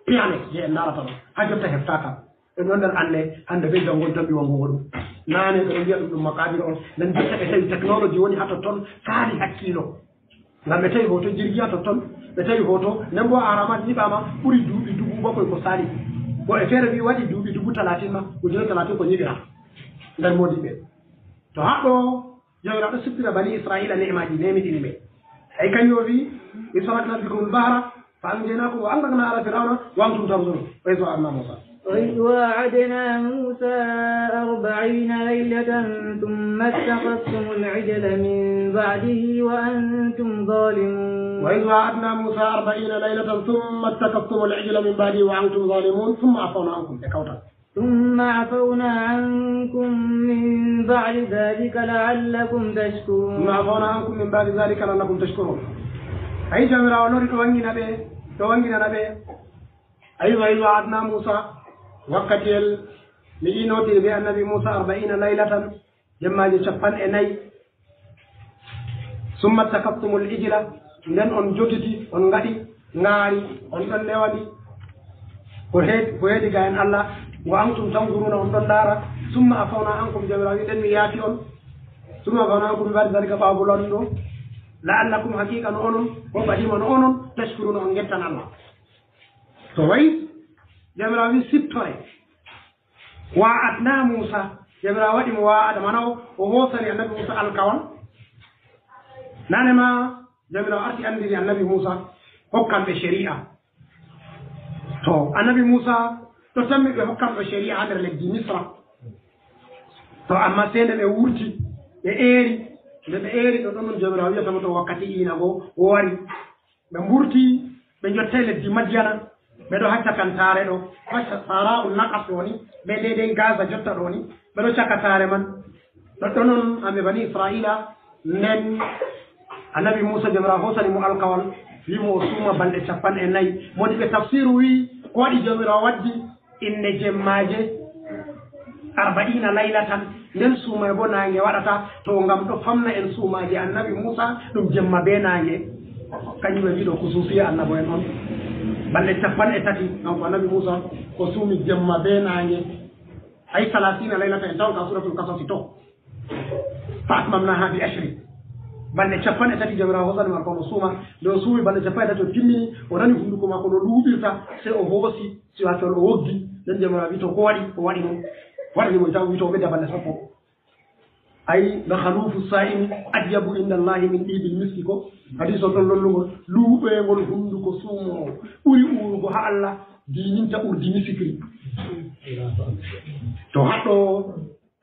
Piyanet je en ndaarata ɗo, haa jotta heftaaka. Ɓe ɗon nder annde, hannde bee janngo tan ɓe wanngugo ɗum. Naane ɓe ɗon mbi'a ɗum, ɗum maqaabir on. Nden jotta ɓe tawi technology woni haa totton, saali hakkiilo. Ngam ɓe tawi hoto jirgi haa totton, ɓe tawi hoto, nden boo Ahramat nyiɓaama ɓuri duuɓi dubu bakwai ko saali. Woɓɓe feere mbi'i waɗi duuɓi dubu talatin ma, ujune talatin ko nyiɓira nder moodiɓɓe. To haɗɗo Jawmiraaɗo siftira bani Isra'iila ne'imaaji neemitini ɓe. Ay kanjum o wi'i, "Iz faraqna bikumul bahra fa anjaynaakum wa aghraqna ala Fir'awna wa antum tanzurun." Wa iz wa'adna Muusa. وإذ واعدنا موسى أربعين ليلة ثم اتخذتم العجل من بعده وأنتم ظالمون. وإذ واعدنا موسى أربعين ليلة ثم اتخذتم العجل من بعده وأنتم ظالمون ثم عفونا عنكم. Ɓe kawtan. ثم عفونا عنكم من بعد ذلك لعلكم تشكرون. ثم عفونا عنكم من بعد ذلك لعلكم تشكرون. Ayi, Jawmiraawo lori ɗo wanngina ɓe, ɗo wannginana ɓe. Ayi, وإذ واعدنا موسى, wakkatiyel mi yi'inotiri bee Annabi Muusa أربعين ليلة, jemmaaje cappanɗe nayi. ثم اتخذتم العجل, nden on jotiti, on ngaɗi ngaari, on ɗon newani. Ko heedi, ko heedi ga en Allah, وأنتم تنظرون, on ɗon ndaara. ثم عفونا عنكم, Jawmiraawo wi'i, nden mi yaafi on. ثم عفونا عنكم من بعد ذلك, ɓaawo bo lorni ɗo. لعلكم, haqiiqa no onon, ko ɓadima no onon, تشكرون, on ngettan Allah. To wayi, Jawmiraawo wi'i, siftore. وعدنا موسى, Jawmiraawo waɗi muwa'ada, maana o, o hoosani Annabi Muusa alkawal. Naane ma, Jawmiraawo arti anndini Annabi Muusa, hokkan ɓe shari'a. To, Annabi Muusa, ɗo tammi ɓe hokkan ɓe shari'a haa nder leddi Misra. To, amma sey nde ɓe wurti, ɓe eeri, nde ɓe eeri, ɗo ɗon Jawmiraawo wi'ata mo to wakkati iina go wari. Ɓe mburti, ɓe njottay leddi Madiyana, ɓe ɗo haa cakantaare ɗo, haa Sahara'u Naqab ɗo ni, be deydey Gaza jotta ɗo ni, ɓe ɗo cakataare man. Ɗoɗɗon on hamɓe bani Isra'iila, nden Annabi Muusa, Jawmiraawo hoosani mo alkawal, wi'i mo o suuma balɗe cappanɗe nayi. Moodiɓɓe tafsiiru wi'i, ko waɗi Jawmiraawo waddi innde jemmaaje أربعين ليلة, nden suumaye boo naange waɗata, to ngam ɗo famna en suumaaje Annabi Muusa, ɗum jemma bee naange. Kanjum ɓe mbi'i ɗo kusuusiya annabo'en on. Balɗe cappanɗe tati, kanko Annabi Muusa, o suumi jemma bee naange. Ay, ثلاثين ليلة en tawon ka Suuratul Qasasi to. فأتممناها بعشر. Balɗe cappanɗe tati Jawmiraawo hoosani mo alkawal o suuma. Nde o suumi balɗe cappanɗe tati o timmini, o nani hunnduko maako no luuɓirta, sey o hoosi siwakewol o woggi. Nden Jawmiraawo wi'i to ko waɗi, o waɗi mo. Waɗani mo taw wi'i to o ɓedda balɗe sappo. Ay, لخلوف الصائم أطيب عند الله من طيب المسك ko. Hadiis on ɗon lollugo, luuɓeengol hunnduko suumoowo ɓuri uurugo haa Allah diininta urdi misikri. To haɗɗo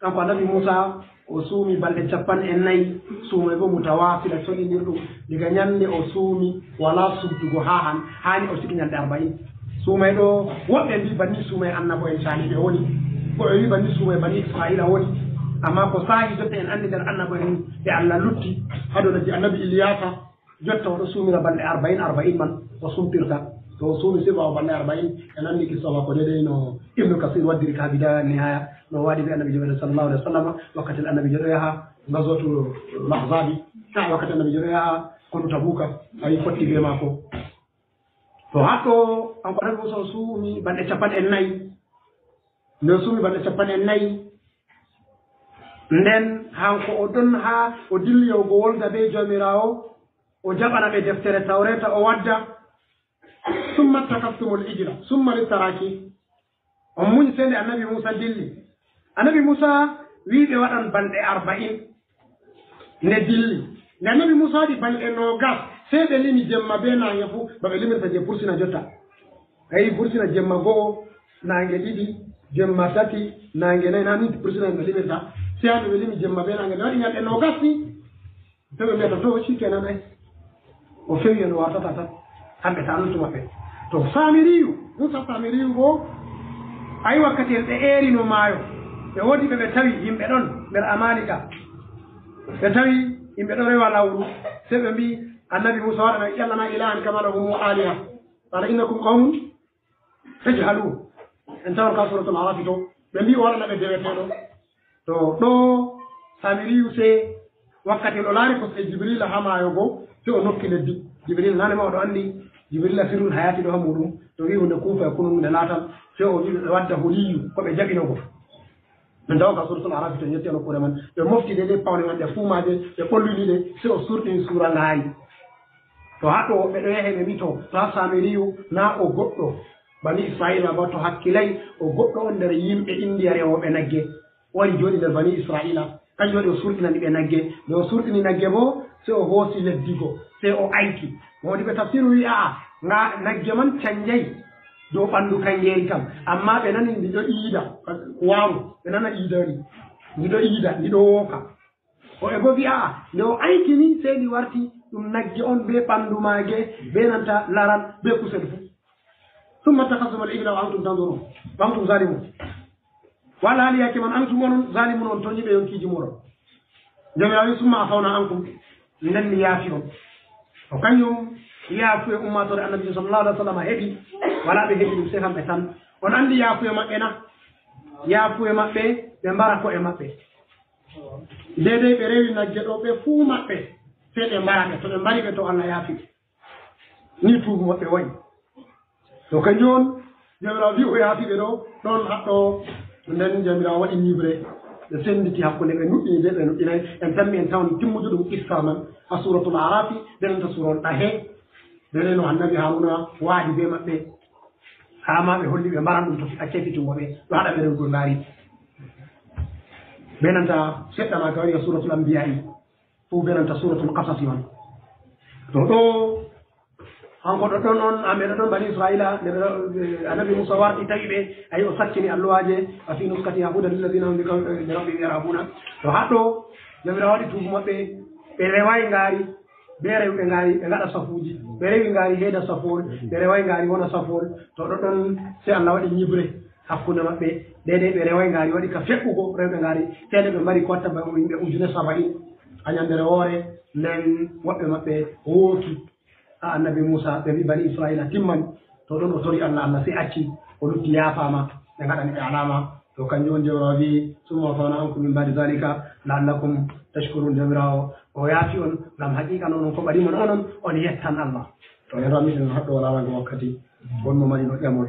Kanko Annabi Muusa, o suumi balɗe cappanɗe nayi, suumoy boo mutawaasila, soɗinirɗum. Diga nyannde o suumi, walaa suddugo haa han-, haa ni o suuti nyalɗe arba'in. Suumoy ɗo, woɓɓe mbi'i banni suumoy annabo'en caaliiɓe woni. Woɓɓe mbi'i banni suumoy bani Isra'iila woni. Ammaa ko saahi jotta en anndi nder annabo'en ɓe Allah lutti, haa dow lesdi Annabi Iliyaasa. Jotta o ɗo suumira balɗe arba'in, arba'in man o sumpirta. To o suumi sey ɓaawo balɗe arba'in, en anndi kissa maako deydey no Ibnu Kasiir waddiri ka Bidaaya Nihaaya, no o waɗi bee Annabiijo meeɗen sallallahu alayhi wa sallam, wakkati Annabiijo ɗo yaha Gazwatu Lahzabi, haa wakkati Annabiijo ɗo yaha konu Tabuka, ayi fotti bee maako. To haɗɗo, kanko Annabi Muusa o suumi balɗe cappanɗe nayi. Nde o suumi balɗe cappanɗe nayi, Nden hanko o ɗon haa o dilli yahugo wolda bee Jawmiraawo, o jaɓana ɓe deftere Tawreeta, o wadda. Summa takastumul ijla, summa littaraki. On muñ sey nde Annabi Muusa dilli. Annabi Muusa wi'i ɓe waɗan balɗe arba'in. Nde dilli. Nde Annabi Muusa waɗi balɗe noogas, sey ɓe limi jemma bee naange fuu, ba ɓe limirta jey fursina jotta. A yi'i fursina jemma go'o, naange ɗiɗi, jemma tati, naange nayi, naa ni fursina ɓe limirta. Sey hande ɓe limi jemma bee naange, ɓe waɗi nyalɗe noogas ni. Sey ɓe mbi'ata, "To, shi kenan ai." O fewi en wartata tan. Kamɓe ta annuntu maɓɓe. To, Saamiriyu, Muusa Saamiriyu boo, a yi'i wakkati en ɓe eerino maayo. Ɓe woodi ɓe ɓe tawi yimɓe ɗon nder Amalika. Ɓe tawi yimɓe ɗon rewa lawru. Sey ɓe mbi'i Annabi Muusa waɗana ɓe, "Ij'al lana ilahan kama lahum aliha. Qala innakum qawmun tajhalun." En tawan ka Suratul Arafi to. Ɓe mbi'i o waɗana ɓe deweteeɗo. To ɗo Saamiriyu sey wakkati o laari kosɗe Jibrila haa maayo go, sey o nokki leddi. Jibrila naane ma o ɗo anndi, Jibrila sirrul hayaati ɗo haa muuɗum. To wi'i huunde kun fa yakunu huunde laatan, sey o wi'i ɓe wadda huliyu ko ɓe jaɓino go. Min tawa ka Suratul Arafi to en yotti haa nokkuure man. Ɓe mofti deydey pawne man, ɓe fuu maaje, ɓe ɓollini ɗe, sey o surɗini suura ngaari. To haa ɗo ɓe ɗo yahe ɓe mbi'i to, to haa Saamiriyu naa o goɗɗo Bani Isra'iila ba, to hakkilay o goɗɗo on nder yimɓe Indiya rewooɓe nagge. O wari jooɗi nder Bani Isra'iila, kanjum waɗi o surɗinani ɓe nagge. Nde o surɗini nagge boo, sey o hoosi leddi go, sey o ayki. Moodiɓɓe tafsiru wi'i, a'a, nga nagge man canjay dow ɓandu kangeeri kam, ammaa ɓe nani ndi ɗo iida, waaru, ɓe nana iida ndi, ndi ɗo iida, ndi ɗo wooka. O e boo wi'a, a'a, nde o ayki ni, sey ndi warti ɗum nagge on bee ɓandu maage, bee nanta laral, bee kusel fuu. Summa takastumul ijla wa antum tanzurun, wa antum zalimun. Wala hali yaake man antum onon zalimun, on tonyiiɓe yonkiiji mooɗon. Jawmiraawo wi'i, "Summa afawna ankum," nden mi yaafi on. To kanjum yaafuye ummaatoore Annabiijo sallallahu alaihi wasallam heɓi, walaa ɓe heɓi ɗum sey kamɓe tan. On anndi yaafuye maɓɓe na? Yaafuye maɓɓe, ɓe mbara ko'e maɓɓe. Deydey ɓe rewi nagge ɗo, ɓe fuu maɓɓe, sey ɓe mbara ɓe. To ɓe mbari ɓe, to Allah yaafi ɓe. Ni tuubu maɓɓe wa'i. To kanjum on, Jawmiraawo wi'i o yaafi ɓe ɗo, ɗon haɗɗo. Nden Jawmiraawo waɗi nyiɓre. Ɓe sennditi hakkunde, ɓe nuɗɗini bee ɓe nuɗɗinaay. En tammi en tawan timmude ɗum qissa man haa Suuratul Arafi, ɓe nanta Suurawol Ɗahe. Ɓe reno Annabi Haruna waadi bee maɓɓe. Haa ma ɓe holli ɓe mbaran ɗum, to accay fitungo ɓe, ɗo haɗa ɓe rewugo ngaari. Ɓe nanta seɗɗa ma ka wari haa Suuratul Anbiyaa'i. Fuu bee nanta Suuratul Qasasi on. To ɗo, hanko ɗo ɗon on, amɓe ɗo ɗon Bani Isra'iila, nde ɓe ɗo, eh, Annabi Muusa warti tawi ɓe, ayi o sakkini alluwaaje, wa fii nuskhatihim hudan lillazina hum bi qaw-, eh, bi rabbihim yarhabuna. To haa ɗo, Jawmiraawo waɗi tuubu maɓɓe, ɓe rewaay ngaari, bee rewɓe ngaari, ɓe ngaɗa safuuji. Ɓe rewi ngaari heeda safuwol, ɓe rewaay ngaari wona safuwol. To ɗo ɗon, sey Allah waɗi nyiɓre hakkunde maɓɓe, deydey ɓe rewaay ngaari, waɗi ka feƴƴugo rewɓe ngaari, sey nde ɓe mbari ko watta ba yimɓe ujune saba'in. Haa nyannde woore, nden woɓɓe maɓɓe wooki haa Annabi Muusa, ɓe mbi'i Bani Isra'iila timman. To ɗon o tori Allah, Allah sey acci, o lutti yaafaama, ɓe ngaɗani ɓe alaama. To kanjum on Jawmiraawo wi'i, "Summa afawna ankum min ba'di zalika la'allakum tashkurun." Jawmiraawo o yaafi on, ngam haqiiqa non on ko ɓadii mon onon, on yettan Allah. To en rammi ɗum haɗɗo walaa waɗgo wakkati, won mo mari no ƴamol.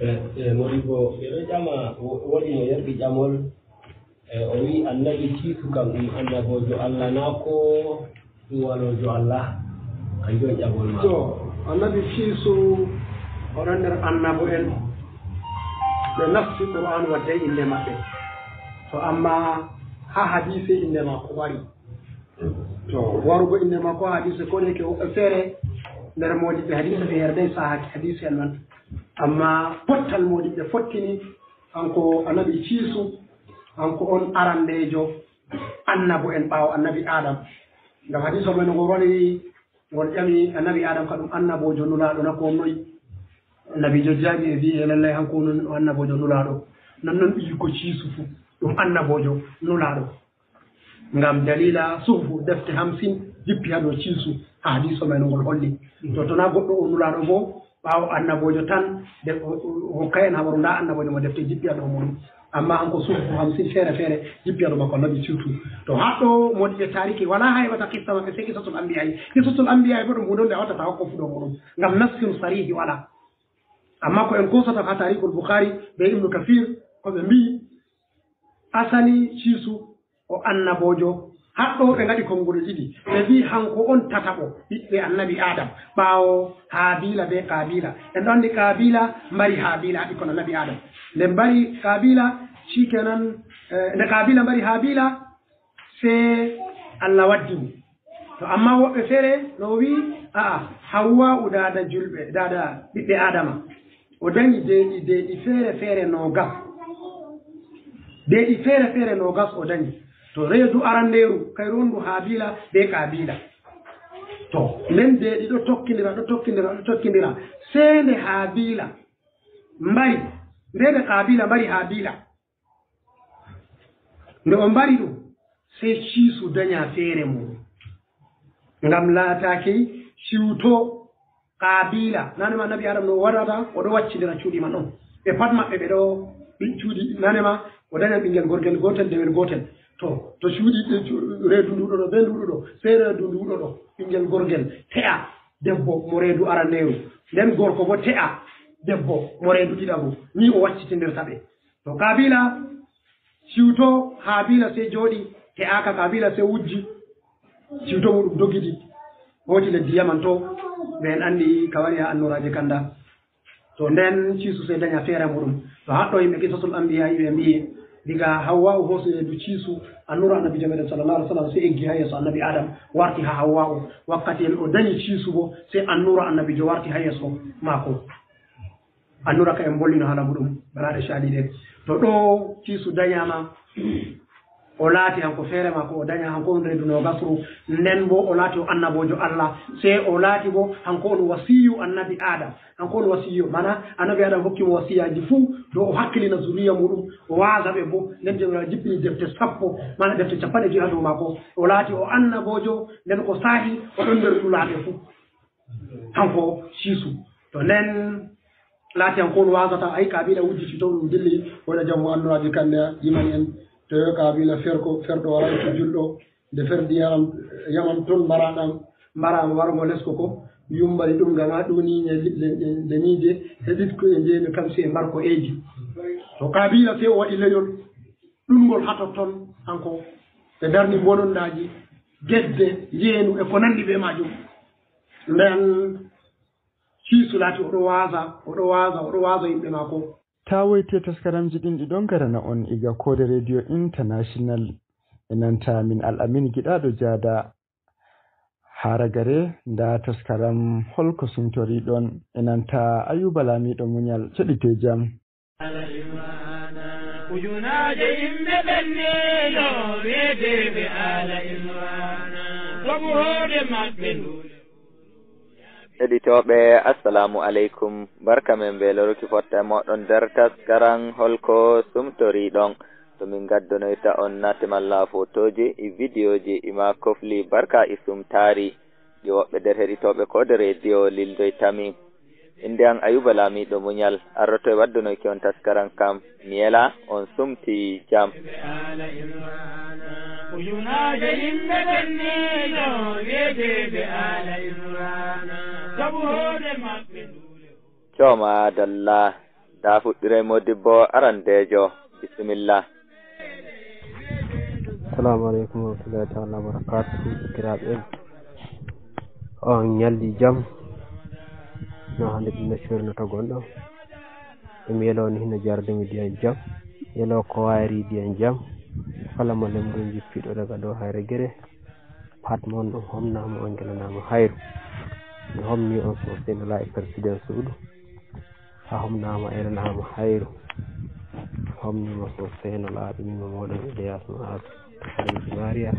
E, e, Modibo, ɓe ɗo ƴama, wo-, woodi mo yerɓi ƴamol, e, o wi'i Annabi Ciisu kam ɗum annaboojo Allah naa ko ɗum waloojo Allah? Kanjum on ƴamol maako. To, Annabi Ciisu o ɗon nder annabo'en ɓe nasti Qur'aanu waddey innde maɓɓe. To, ammaa haa hadiise innde maako wari. To, warugo innde maako haa hadiise, ko ɗe ke woɓɓe feere nder moodiɓɓe hadiise ɓe yerday saahaaki hadiise en man. Ammaa pottal moodiɓɓe fottini, kanko Annabi Ciisu, kanko on arandeejo annabo'en ɓaawo Annabi Aadam. Ngam hadiise men ngo wari, ngol ƴami Annabi Aadam ka ɗum annaboojo nulaaɗo na ko on noy? Annabiijo jaabi e vi'i, e lallay hanko on o annaboojo nulaaɗo. Non non ɓiyiiko Ciisu fuu ɗum annaboojo nulaaɗo. Ngam daliila suhufu defte hamsin jippi haa dow Ciisu, haa hadiiso men ngol holli. To, to naa goɗɗo o nulaaɗo boo, ɓaawo annaboojo tan, de o, o, o hokkay en habaru ndaa annaboojo mo defte jippi haa dow muuɗum. Ammaa hanko suhufu hamsin feere feere jippi haa dow maako, Annabi Ciisu. To haa ɗo moodiɓɓe taariki walaa haa heɓata kissa maɓɓe sey kissatul anbiyaa'i. Kissatul anbiyaa'i boo ɗum huunde on nde a wattata hokko fu dow muuɗum. Ngam nassin sarihi walaa. Amma ko en kosata ka Tarihul Bukhari be Ibnu Kasir, ko ɓe mbiyi asali Ciisu o annaboojo. Haɗɗo ɓe ngaɗi konguɗe ɗiɗi. Ɓe mbiyi hanko on tataɓo ɓiɓɓe annabi Adam, ɓaawo Haabila be Kaabila. En ɗo anndi Kaabila mbari Haabila, ɓikkon annabi Adam. Nde mbari Kaabila, shikenan, eh, nde Kaabila mbari Haabila, sey Allah waddi mo. To amma woɓɓe feere no wi'i, a'a, Hawwa'u daada julɓe, daada ɓiɓɓe Adama. O dañi deeɗi, deeɗi feere feere noogas. Deeɗi feere feere noogas o dañi. To reedu arandeeru, kayru wondu Haabila be Kaabila. To, nden deeɗi ɗo tokkindira, ɗo tokkindira, ɗo tokkindira. Sey nde Haabila mbari, nde nde Kaabila mbari Haabila. Nde o mbari ɗum, sey Ciisu daña feere mum. Ngam laataaki ciwto Kaabila. Naane ma Annabi Adam no o waɗata, o ɗo waccindira cuuɗi man ɗon. Ɓe pat maɓɓe ɓe ɗo ɓi-, cuuɗi, naane ma o dañan ɓinngel gorgel gootel, dewel gootel. To, to cuuɗi, eh, cu-, reedu ndu ɗo ɗo, be ndu ɗo ɗo, sey reedu ndu ɗo ɗo, ɓinngel gorgel te'a debbo mo reedu aranneeru. Nden gorko bo te'a debbo mo reedu ɗiɗaɓu. Ni o waccitindirta ɓe. To Kaabila ciwto Haabila sey jooɗi, te'aaka Kaabila sey wujji, ciwto muɗum dogidi, hooti leddi Yaman to, ɓe en anndi ka wari haa annooraaje kanda. To nden Ciisu sey daña feere muɗum. To haɗɗo yimɓe Qisasul Anbiya ɓe mbiyi, diga Hawwa'u hoosi reedu Ciisu, annuura Annabiijo meɗen sallallahu alaihi wasallam sey eggi haa yeeso Annabi Adam, warti haa Hawwa'u. Wakkati en o dañi Ciisu bo, sey annuura Annabiijo warti haa yeeso maako. Annura ka en bollino haala muɗum, banaaɗe caali ɗen. To ɗo Ciisu dañaama, o laati hanko feere maako, o daña hanko on reedu noogasru, nden bo o laati o annaboojo Allah, sey o laati bo hanko on wasiyu Annabi Adam. Hanko on wasiyu, mana Annabi Adam hokki mo wasiyaaji fuu, dow o hakkilina zuriya muɗum, o waaza ɓe bo, nden Jawmiraaɗo jippini defte sappo, mana defte cappanɗe jowi haa dow maako. O laati o annaboojo, nden ko saahi, o ɗon nder nulaaɓe fuu. Hanko Ciisu. To nden laati hanko on waazata, ay, Kaabila wujji ciwto ɗum dilli, waɗa jammo annuraaji kanne yimani en. To yo Kaabila ferko, ferɗo wara to julɗo, nde ferdi Yaman, Yaman ton mbaraɗam, mbaraama wargo lesko ko, yumbani ɗum ngam haa ɗuniije, le, le, le, leniije, heɓit ko e njeenu kam si e mbar ko eeji. To Kaabila sey o waɗi leñol, ɗungol haa totton, hanko ɓe darni bonondaaji, gedde, jeenu e ko nanndi bee maajum. Nden Ciisu laati o ɗo waaza, o ɗo waaza, o ɗo waaza yimɓe maako. Taa woyte, taskaramji ɗin ɗi ɗon garana on iga Koode Radio International. E nanta min Al-Amin Giɗaaɗo Jaada. Haa ragare, ndaa taskaram Holko Sumtoriɗon, e nanta Ayuba Laamiiɗo Muñal. Keɗite jam. Ujunaaje yimɓe ɓenniino wi'eteeɓe Aala Imraana, sabu hoore maɓɓe nduule. Heɗitooɓe, assalaamu aleykum. Barka men mbeeloruki fotta e mooɗon nder taskaram Holko Sumtoriɗon. To min ngaddonoyta on nate malla fotooji, e vidiyooji, e maa kofli barka e sumtaari. Ɗi woɓɓe nder heɗitooɓe Koode Radio lildoyta min. Innde am Ayuba Laamiiɗo Muñal, arroto e waddunoyki on taskaram kam. Mi yela on sumti jam. Ujunaaje yimɓe ɓenniino wi'eteeɓe Aala Imraana, sabu hoore maɓɓe nduule. Cooma dalla. Da fuɗɗiray modibbo arandeejo. Bisimilla. Assalamu aleykum wa rahmatullahi taala wa barakatuhu. Sakiraaɓe, on ñalli jam? No hannde ɗum no coyri no to gonɗo. Emi yelo on hino jarde mi diyan jam. Yelo ko wayri diyan jam. Kala mo lemɗum jippiɗo daga dow hayre gere. Pat mon ɗum homnama on gelanaama hayru. Mi homni on sosai no laaɓi président suudu. A homnama elanaama hayru. Homnima sosai no laaɓi mimo moɗon Elias Ma'azu. Alhaji Maria.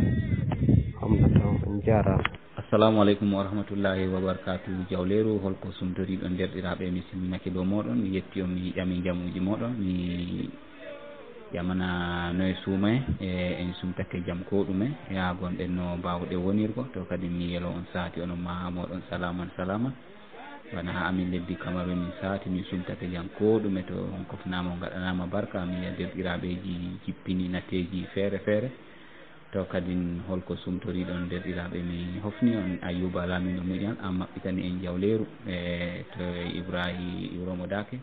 Homnata on, on jarama. Assalamu aleykum wa rahmatullahi wa barakatuhu. Jawleeru, holko sumtoriɗon derɗiraaɓe? Mi simminake dow moɗon, mi yetti on, mi ƴami jamuuji moɗon, mi ƴamana noye suumaye, e en sumtake jam ko ɗume, yaa gonɗen no mbaawɗen wonirgo, to kadi mi yelo on saati onon ma moɗon salaaman salaaman. Bana amin leddi Kamaru min saati min sumtake jam ko ɗume, to on kofnaama on ngaɗanaama barka, mi yi'a derɗiraaɓeeji jippini nateeji feere feere. To kadin holko sumtoriɗon derɗiraaɓe? Mi hofni on Ayuba laamiiɗo muƴal, an maɓɓitani en jawleeru, e to Ibraahi Iwromo Daake.